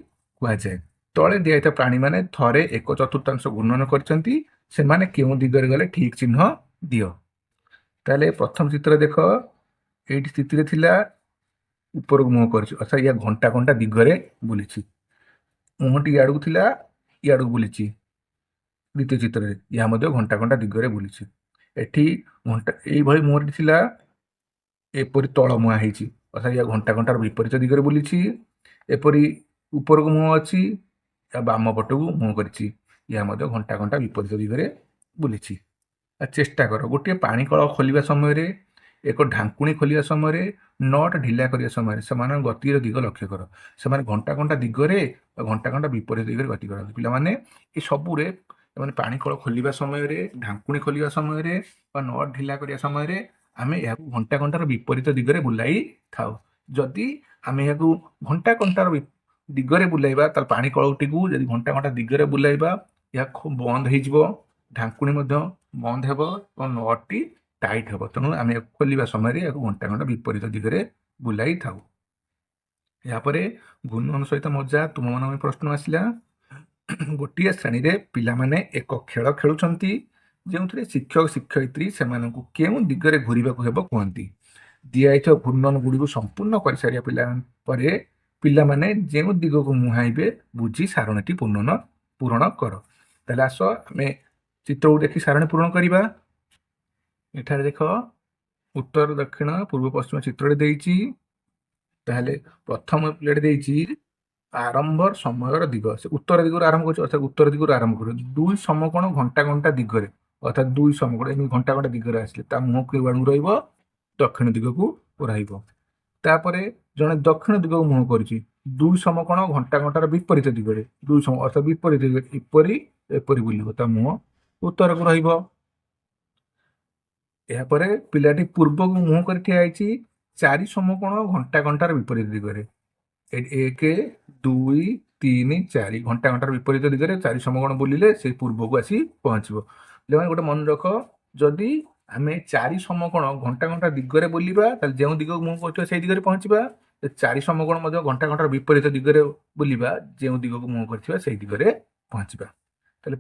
କୁହାଯାଏ। ତଳେ ଦିଆଯାଇଥିବା ପ୍ରାଣୀମାନେ ଥରେ 1/4 ଘୂର୍ଣ୍ଣନ କରିଛନ୍ତି, ସେମାନେ କେଉଁ ଦିଗରେ ଗଲେ ଠିକ୍ ଚିହ୍ନ ଦିଅ। ତାହେଲେ ପ୍ରଥମ ଚିତ୍ର ଦେଖ, ଏଇଠି ସ୍ଥିତିରେ ଥିଲା, ଉପରକୁ ମୁହଁ କରିଛି, ଅର୍ଥାତ୍ ୟା ଘଣ୍ଟା ଘଣ୍ଟା ଦିଗରେ ବୁଲିଛି। ମୁହଁଟି ଇଆଡ଼କୁ ଥିଲା, ଇଆଡ଼କୁ ବୁଲିଛି। ଦ୍ୱିତୀୟ ଚିତ୍ରରେ ଏହା ମଧ୍ୟ ଘଣ୍ଟା ଘଣ୍ଟା ଦିଗରେ ବୁଲିଛି। ଏଠି ଘଣ୍ଟା ଏଇଭଳି ମୁହଁଟି ଥିଲା, ଏପରି ତଳ ମୁହାଁ ହେଇଛି, ଅର୍ଥାତ୍ ୟା ଘଣ୍ଟା ଘଣ୍ଟାର ବିପରୀତ ଦିଗରେ ବୁଲିଛି। ଏପରି ଉପରକୁ ମୁହଁ ଅଛି, ୟା ବାମ ପଟକୁ ମୁହଁ କରିଛି, ଏହା ମଧ୍ୟ ଘଣ୍ଟା ଘଣ୍ଟା ବିପରୀତ ଦିଗରେ ବୁଲିଛି। ଆଉ ଚେଷ୍ଟା କର, ଗୋଟିଏ ପାଣି କଳ ଖୋଲିବା ସମୟରେ, ଏକ ଢାଙ୍କୁଣୀ ଖୋଲିବା ସମୟରେ, not ଢିଲା କରିବା ସମୟରେ ସେମାନଙ୍କ ଗତିର ଦିଗ ଲକ୍ଷ୍ୟ କର। ସେମାନେ ଘଣ୍ଟା ଘଣ୍ଟା ଦିଗରେ ବା ଘଣ୍ଟା ଘଣ୍ଟା ବିପରୀତ ଦିଗରେ ଗତି କରନ୍ତି। ପିଲାମାନେ ଏ ସବୁରେ ସେମାନେ ପାଣି କଳ ଖୋଲିବା ସମୟରେ, ଢାଙ୍କୁଣୀ ଖୋଲିବା ସମୟରେ ବା not ଢିଲା କରିବା ସମୟରେ ଆମେ ଏହାକୁ ଘଣ୍ଟା ଘଣ୍ଟାର ବିପରୀତ ଦିଗରେ ବୁଲାଇ ଥାଉ। ଯଦି ଆମେ ଏହାକୁ ଘଣ୍ଟା ଘଣ୍ଟାର ଦିଗରେ ବୁଲାଇବା, ତାହେଲେ ପାଣି କଳଟିକୁ ଯଦି ଘଣ୍ଟା ଘଣ୍ଟା ଦିଗରେ ବୁଲାଇବା ଏହା ଖୁବ୍ ବନ୍ଦ ହେଇଯିବ, ଢାଙ୍କୁଣୀ ମଧ୍ୟ ବନ୍ଦ ହେବ ଏବଂ ନଟ୍ଟି ଟାଇଟ୍ ହେବ। ତେଣୁ ଆମେ ଖୋଲିବା ସମୟରେ ଏହାକୁ ଘଣ୍ଟା ଘଣ୍ଟା ବିପରୀତ ଦିଗରେ ବୁଲାଇ ଥାଉ। ଏହାପରେ ଘୂର୍ଣ୍ଣନ ସହିତ ମଜା, ତୁମମାନଙ୍କ ପାଇଁ ପ୍ରଶ୍ନ ଆସିଲା। ଗୋଟିଏ ଶ୍ରେଣୀରେ ପିଲାମାନେ ଏକ ଖେଳ ଖେଳୁଛନ୍ତି ଯେଉଁଥିରେ ଶିକ୍ଷକ ଶିକ୍ଷୟିତ୍ରୀ ସେମାନଙ୍କୁ କେଉଁ ଦିଗରେ ଘୂରିବାକୁ ହେବ କୁହନ୍ତି। ଦିଆଯାଇଥିବା ଘୂର୍ଣ୍ଣନ ଗୁଡ଼ିକୁ ସମ୍ପୂର୍ଣ୍ଣ କରିସାରିବା ପରେ ପିଲାମାନେ ଯେଉଁ ଦିଗକୁ ମୁହାଁଇବେ ବୁଝି ସାରଣୀଟି ପୂରଣ କର। ତାହେଲେ ଆସ ଆମେ ଚିତ୍ରକୁ ଦେଖି ସାରଣୀ ପୂରଣ କରିବା। ଏଠାରେ ଦେଖ ଉତ୍ତର ଦକ୍ଷିଣ ପୂର୍ବ ପଶ୍ଚିମ ଚିତ୍ରଟି ଦେଇଛି। ତାହେଲେ ପ୍ରଥମ ପ୍ଲେଟ୍ ଦେଇଛି ଆରମ୍ଭ ସମୟର ଦିଗ, ସେ ଉତ୍ତର ଦିଗରୁ ଆରମ୍ଭ କରୁଛି, ଅର୍ଥାତ୍ ଉତ୍ତର ଦିଗରୁ ଆରମ୍ଭ କରୁଛି। 2 ସମକୋଣ ଘଣ୍ଟା ଘଣ୍ଟା ଦିଗରେ, ଅର୍ଥାତ୍ 2 ସମକୋଣ ଏମିତି ଘଣ୍ଟା ଘଣ୍ଟା ଦିଗରେ ଆସିଲେ ତା ମୁହଁ କେଉଁ ଆଡ଼କୁ ରହିବ? ଦକ୍ଷିଣ ଦିଗକୁ ରହିବ। ତାପରେ ଜଣେ ଦକ୍ଷିଣ ଦିଗକୁ ମୁହଁ କରୁଛି, 2 ସମକୋଣ ଘଣ୍ଟା ଘଣ୍ଟାର ବିପରୀତ ଦିଗରେ, 2 ସମ ଅର୍ଥାତ୍ ବିପରୀତ ଦିଗରେ ଏପରି ଏପରି ବୁଲିବ, ତା ମୁହଁ ଉତ୍ତରକୁ ରହିବ। ଏହାପରେ ପିଲାଟି ପୂର୍ବକୁ ମୁହଁ କରି ଠିଆ ହେଇଛି, 4 ସମକୋଣ ଘଣ୍ଟା ଘଣ୍ଟାର ବିପରୀତ ଦିଗରେ, 1 2 3 4 ଘଣ୍ଟା ଘଣ୍ଟାର ବିପରୀତ ଦିଗରେ 4 ସମକୋଣ ବୁଲିଲେ ସେ ପୂର୍ବକୁ ଆସି ପହଞ୍ଚିବ। ପିଲାମାନେ ଗୋଟେ ମନେ ରଖ, ଯଦି ଆମେ 4 ସମକୋଣ ଘଣ୍ଟା ଘଣ୍ଟା ଦିଗରେ ବୁଲିବା ତାହେଲେ ଯେଉଁ ଦିଗକୁ ମୁହଁ କରୁଥିବା ସେଇ ଦିଗରେ ପହଞ୍ଚିବା। 4 ସମକୋଣ ମଧ୍ୟ ଘଣ୍ଟା ଘଣ୍ଟାର ବିପରୀତ ଦିଗରେ ବୁଲିବା, ଯେଉଁ ଦିଗକୁ ମୁହଁ କରିଥିବା ସେଇ ଦିଗରେ ପହଞ୍ଚିବା। ତାହେଲେ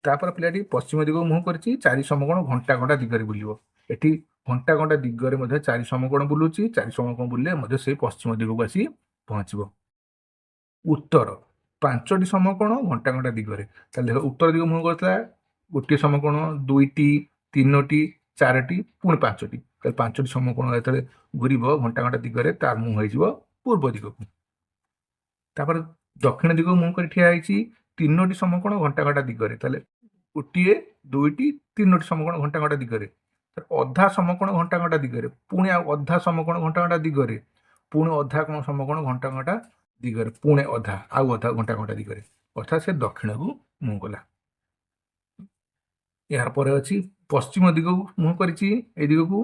ତାପରେ ପିଲାଟି ପଶ୍ଚିମ ଦିଗକୁ ମୁହଁ କରିଛି, 4 ସମକୋଣ ଘଣ୍ଟା ଘଣ୍ଟା ଦିଗରେ ବୁଲିବ। ଏଠି ଘଣ୍ଟା ଘଣ୍ଟା ଦିଗରେ ମଧ୍ୟ 4 ସମକୋଣ ବୁଲୁଛି, 4 ସମକୋଣ ବୁଲିଲେ ମଧ୍ୟ ସେଇ ପଶ୍ଚିମ ଦିଗକୁ ଆସି ପହଞ୍ଚିବ। ଉତ୍ତର 5ଟି ସମକୋଣ ଘଣ୍ଟା ଘଣ୍ଟା ଦିଗରେ, ତାହେଲେ ଦେଖ ଉତ୍ତର ଦିଗ ମୁହଁ କରିଥିଲା ଗୋଟିଏ ସମକୋଣ, 2ଟି, 3ଟି, 4ଟି, ପୁଣି 5ଟି। ତାହେଲେ 5ଟି ସମକୋଣ ଯେତେବେଳେ ଘୁରିବ ଘଣ୍ଟା ଘଣ୍ଟା ଦିଗରେ ତାର ମୁହଁ ହେଇଯିବ ପୂର୍ବ ଦିଗକୁ। ତାପରେ ଦକ୍ଷିଣ ଦିଗକୁ ମୁହଁ କରି ଠିଆ ହେଇଛି, ତିନୋଟି ସମକୋଣ ଘଣ୍ଟା ଘଣ୍ଟା ଦିଗରେ। ତାହେଲେ ଗୋଟିଏ, ଦୁଇଟି, ତିନୋଟି ସମକୋଣ ଘଣ୍ଟା ଘଣ୍ଟା ଦିଗରେ, ଅଧା ସମକୋଣ ଘଣ୍ଟା ଘଣ୍ଟା ଦିଗରେ, ପୁଣି ଆଉ ଅଧା ସମକୋଣ ଘଣ୍ଟା ଘଣ୍ଟା ଦିଗରେ, ପୁଣି ଅଧା କଣ ସମକୋଣ ଘଣ୍ଟା ଘଣ୍ଟା ଦିଗରେ, ପୁଣି ଅଧା ଆଉ ଅଧା ଘଣ୍ଟା ଘଣ୍ଟା ଦିଗରେ, ଅର୍ଥାତ୍ ସେ ଦକ୍ଷିଣକୁ ମୁହଁ କଲା। ଏହାର ପରେ ଅଛି ପଶ୍ଚିମ ଦିଗକୁ ମୁହଁ କରିଛି, ଏଇ ଦିଗକୁ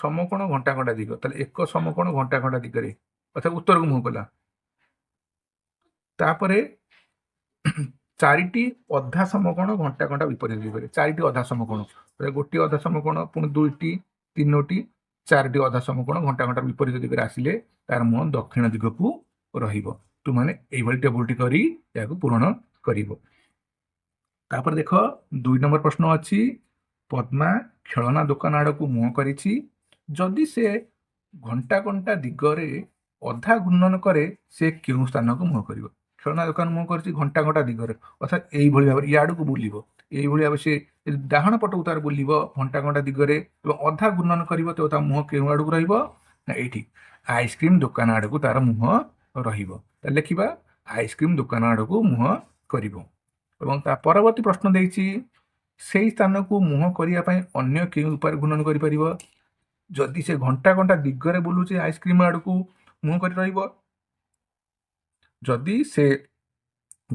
ସମକୋଣ ଘଣ୍ଟା ଘଣ୍ଟା ଦିଗ। ତାହେଲେ ଏକ ସମକୋଣ ଘଣ୍ଟା ଘଣ୍ଟା ଦିଗରେ, ଅର୍ଥାତ୍ ଉତ୍ତରକୁ ମୁହଁ କଲା। ତାପରେ ଚାରିଟି ଅଧା ସମକୋଣ ଘଣ୍ଟା ଘଣ୍ଟା ବିପରୀତ ଦିଗରେ, ଚାରିଟି ଅଧା ସମକୋଣ, ଗୋଟିଏ ଅଧା ସମକୋଣ, ପୁଣି ଦୁଇଟି, ତିନୋଟି, ଚାରିଟି ଅଧା ସମକୋଣ ଘଣ୍ଟା ଘଣ୍ଟା ବିପରୀତ ଦିଗରେ ଆସିଲେ ତାର ମୁହଁ ଦକ୍ଷିଣ ଦିଗକୁ ରହିବ। ତୁମାନେ ଏଇଭଳି ଟେବୁଲଟି କରି ଏହାକୁ ପୂରଣ କରିବ। ତାପରେ ଦେଖ 2 ନମ୍ବର ପ୍ରଶ୍ନ ଅଛି, ପଦ୍ମା ଖେଳନା ଦୋକାନ ଆଡ଼କୁ ମୁହଁ କରିଛି, ଯଦି ସେ ଘଣ୍ଟା ଘଣ୍ଟା ଦିଗରେ ଅଧା ଘୂର୍ଣ୍ଣନ କରେ ସେ କେଉଁ ସ୍ଥାନକୁ ମୁହଁ କରିବ? ଖେଳନା ଦୋକାନ ମୁହଁ କରିଛି ଘଣ୍ଟା ଘଣ୍ଟା ଦିଗରେ, ଅର୍ଥାତ୍ ଏଇଭଳି ଭାବରେ ଇଆଡ଼କୁ ବୁଲିବ, ଏଇଭଳି ଭାବେ ସେ ଡାହାଣ ପଟକୁ ତାର ବୁଲିବ ଘଣ୍ଟା ଘଣ୍ଟା ଦିଗରେ ଏବଂ ଅଧା ଘୂର୍ଣ୍ଣନ କରିବ, ତ ତା ମୁହଁ କେଉଁ ଆଡ଼କୁ ରହିବ ନା ଏଇଠି ଆଇସ୍କ୍ରିମ୍ ଦୋକାନ ଆଡ଼କୁ ତାର ମୁହଁ ରହିବ। ତାହେଲେ ଲେଖିବା ଆଇସ୍କ୍ରିମ୍ ଦୋକାନ ଆଡ଼କୁ ମୁହଁ କରିବ। ଏବଂ ତା ପରବର୍ତ୍ତୀ ପ୍ରଶ୍ନ ଦେଇଛି, ସେଇ ସ୍ଥାନକୁ ମୁହଁ କରିବା ପାଇଁ ଅନ୍ୟ କେଉଁ ଉପାୟରେ ଘୂର୍ଣ୍ଣନ କରିପାରିବ? ଯଦି ସେ ଘଣ୍ଟା ଘଣ୍ଟା ଦିଗରେ ବୁଲୁଛି ଆଇସ୍କ୍ରିମ୍ ଆଡ଼କୁ ମୁହଁ କରି ରହିବ, ଯଦି ସେ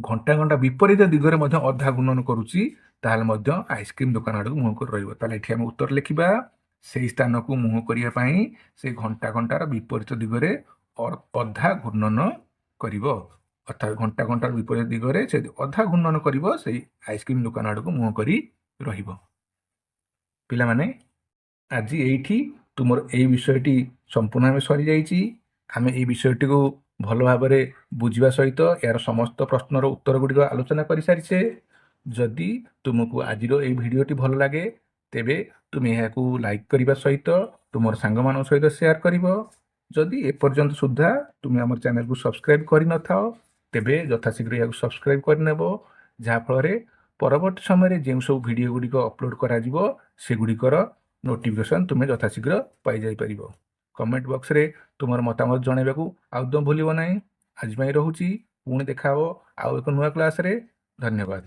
ଘଣ୍ଟା ଘଣ୍ଟା ବିପରୀତ ଦିଗରେ ମଧ୍ୟ ଅଧା ଘୂର୍ଣ୍ଣନ କରୁଛି ତାହେଲେ ମଧ୍ୟ ଆଇସ୍କ୍ରିମ୍ ଦୋକାନ ଆଡ଼କୁ ମୁହଁ କରି ରହିବ। ତାହେଲେ ଏଠି ଆମେ ଉତ୍ତର ଲେଖିବା, ସେଇ ସ୍ଥାନକୁ ମୁହଁ କରିବା ପାଇଁ ସେ ଘଣ୍ଟା ଘଣ୍ଟାର ବିପରୀତ ଦିଗରେ ଅଧା ଘୂର୍ଣ୍ଣନ କରିବ, ଅର୍ଥାତ୍ ଘଣ୍ଟା ଘଣ୍ଟାର ବିପରୀତ ଦିଗରେ ସେ ଅଧା ଘୂର୍ଣ୍ଣନ କରିବ, ସେଇ ଆଇସ୍କ୍ରିମ୍ ଦୋକାନ ଆଡ଼କୁ ମୁହଁ କରି ରହିବ। ପିଲାମାନେ, ଆଜି ଏଇଠି ତୁମର ଏଇ ବିଷୟଟି ସମ୍ପୂର୍ଣ୍ଣ ଭାବେ ସରିଯାଇଛି। ଆମେ ଏଇ ବିଷୟଟିକୁ ଭଲ ଭାବରେ ବୁଝିବା ସହିତ ଏହାର ସମସ୍ତ ପ୍ରଶ୍ନର ଉତ୍ତର ଗୁଡ଼ିକ ଆଲୋଚନା କରିସାରିଛେ। ଯଦି ତୁମକୁ ଆଜିର ଏଇ ଭିଡ଼ିଓଟି ଭଲ ଲାଗେ ତେବେ ତୁମେ ଏହାକୁ ଲାଇକ୍ କରିବା ସହିତ ତୁମର ସାଙ୍ଗମାନଙ୍କ ସହିତ ସେୟାର କରିବ। ଯଦି ଏପର୍ଯ୍ୟନ୍ତ ସୁଦ୍ଧା ତୁମେ ଆମର ଚ୍ୟାନେଲକୁ ସବସ୍କ୍ରାଇବ୍ କରିନଥାଅ ତେବେ ଯଥାଶୀଘ୍ର ଏହାକୁ ସବସ୍କ୍ରାଇବ୍ କରିନେବ, ଯାହାଫଳରେ ପରବର୍ତ୍ତୀ ସମୟରେ ଯେଉଁ ସବୁ ଭିଡ଼ିଓ ଗୁଡ଼ିକ ଅପଲୋଡ଼ କରାଯିବ ସେଗୁଡ଼ିକର ନୋଟିଫିକେସନ୍ ତୁମେ ଯଥାଶୀଘ୍ର ପାଇଯାଇପାରିବ। କମେଣ୍ଟ ବକ୍ସରେ ତୁମର ମତାମତ ଜଣାଇବାକୁ ଆଦୌ ଭୁଲିବ ନାହିଁ। ଆଜି ପାଇଁ ରହୁଛି, ପୁଣି ଦେଖା ହେବ ଆଉ ଏକ ନୂଆ କ୍ଲାସ୍ରେ। ଧନ୍ୟବାଦ।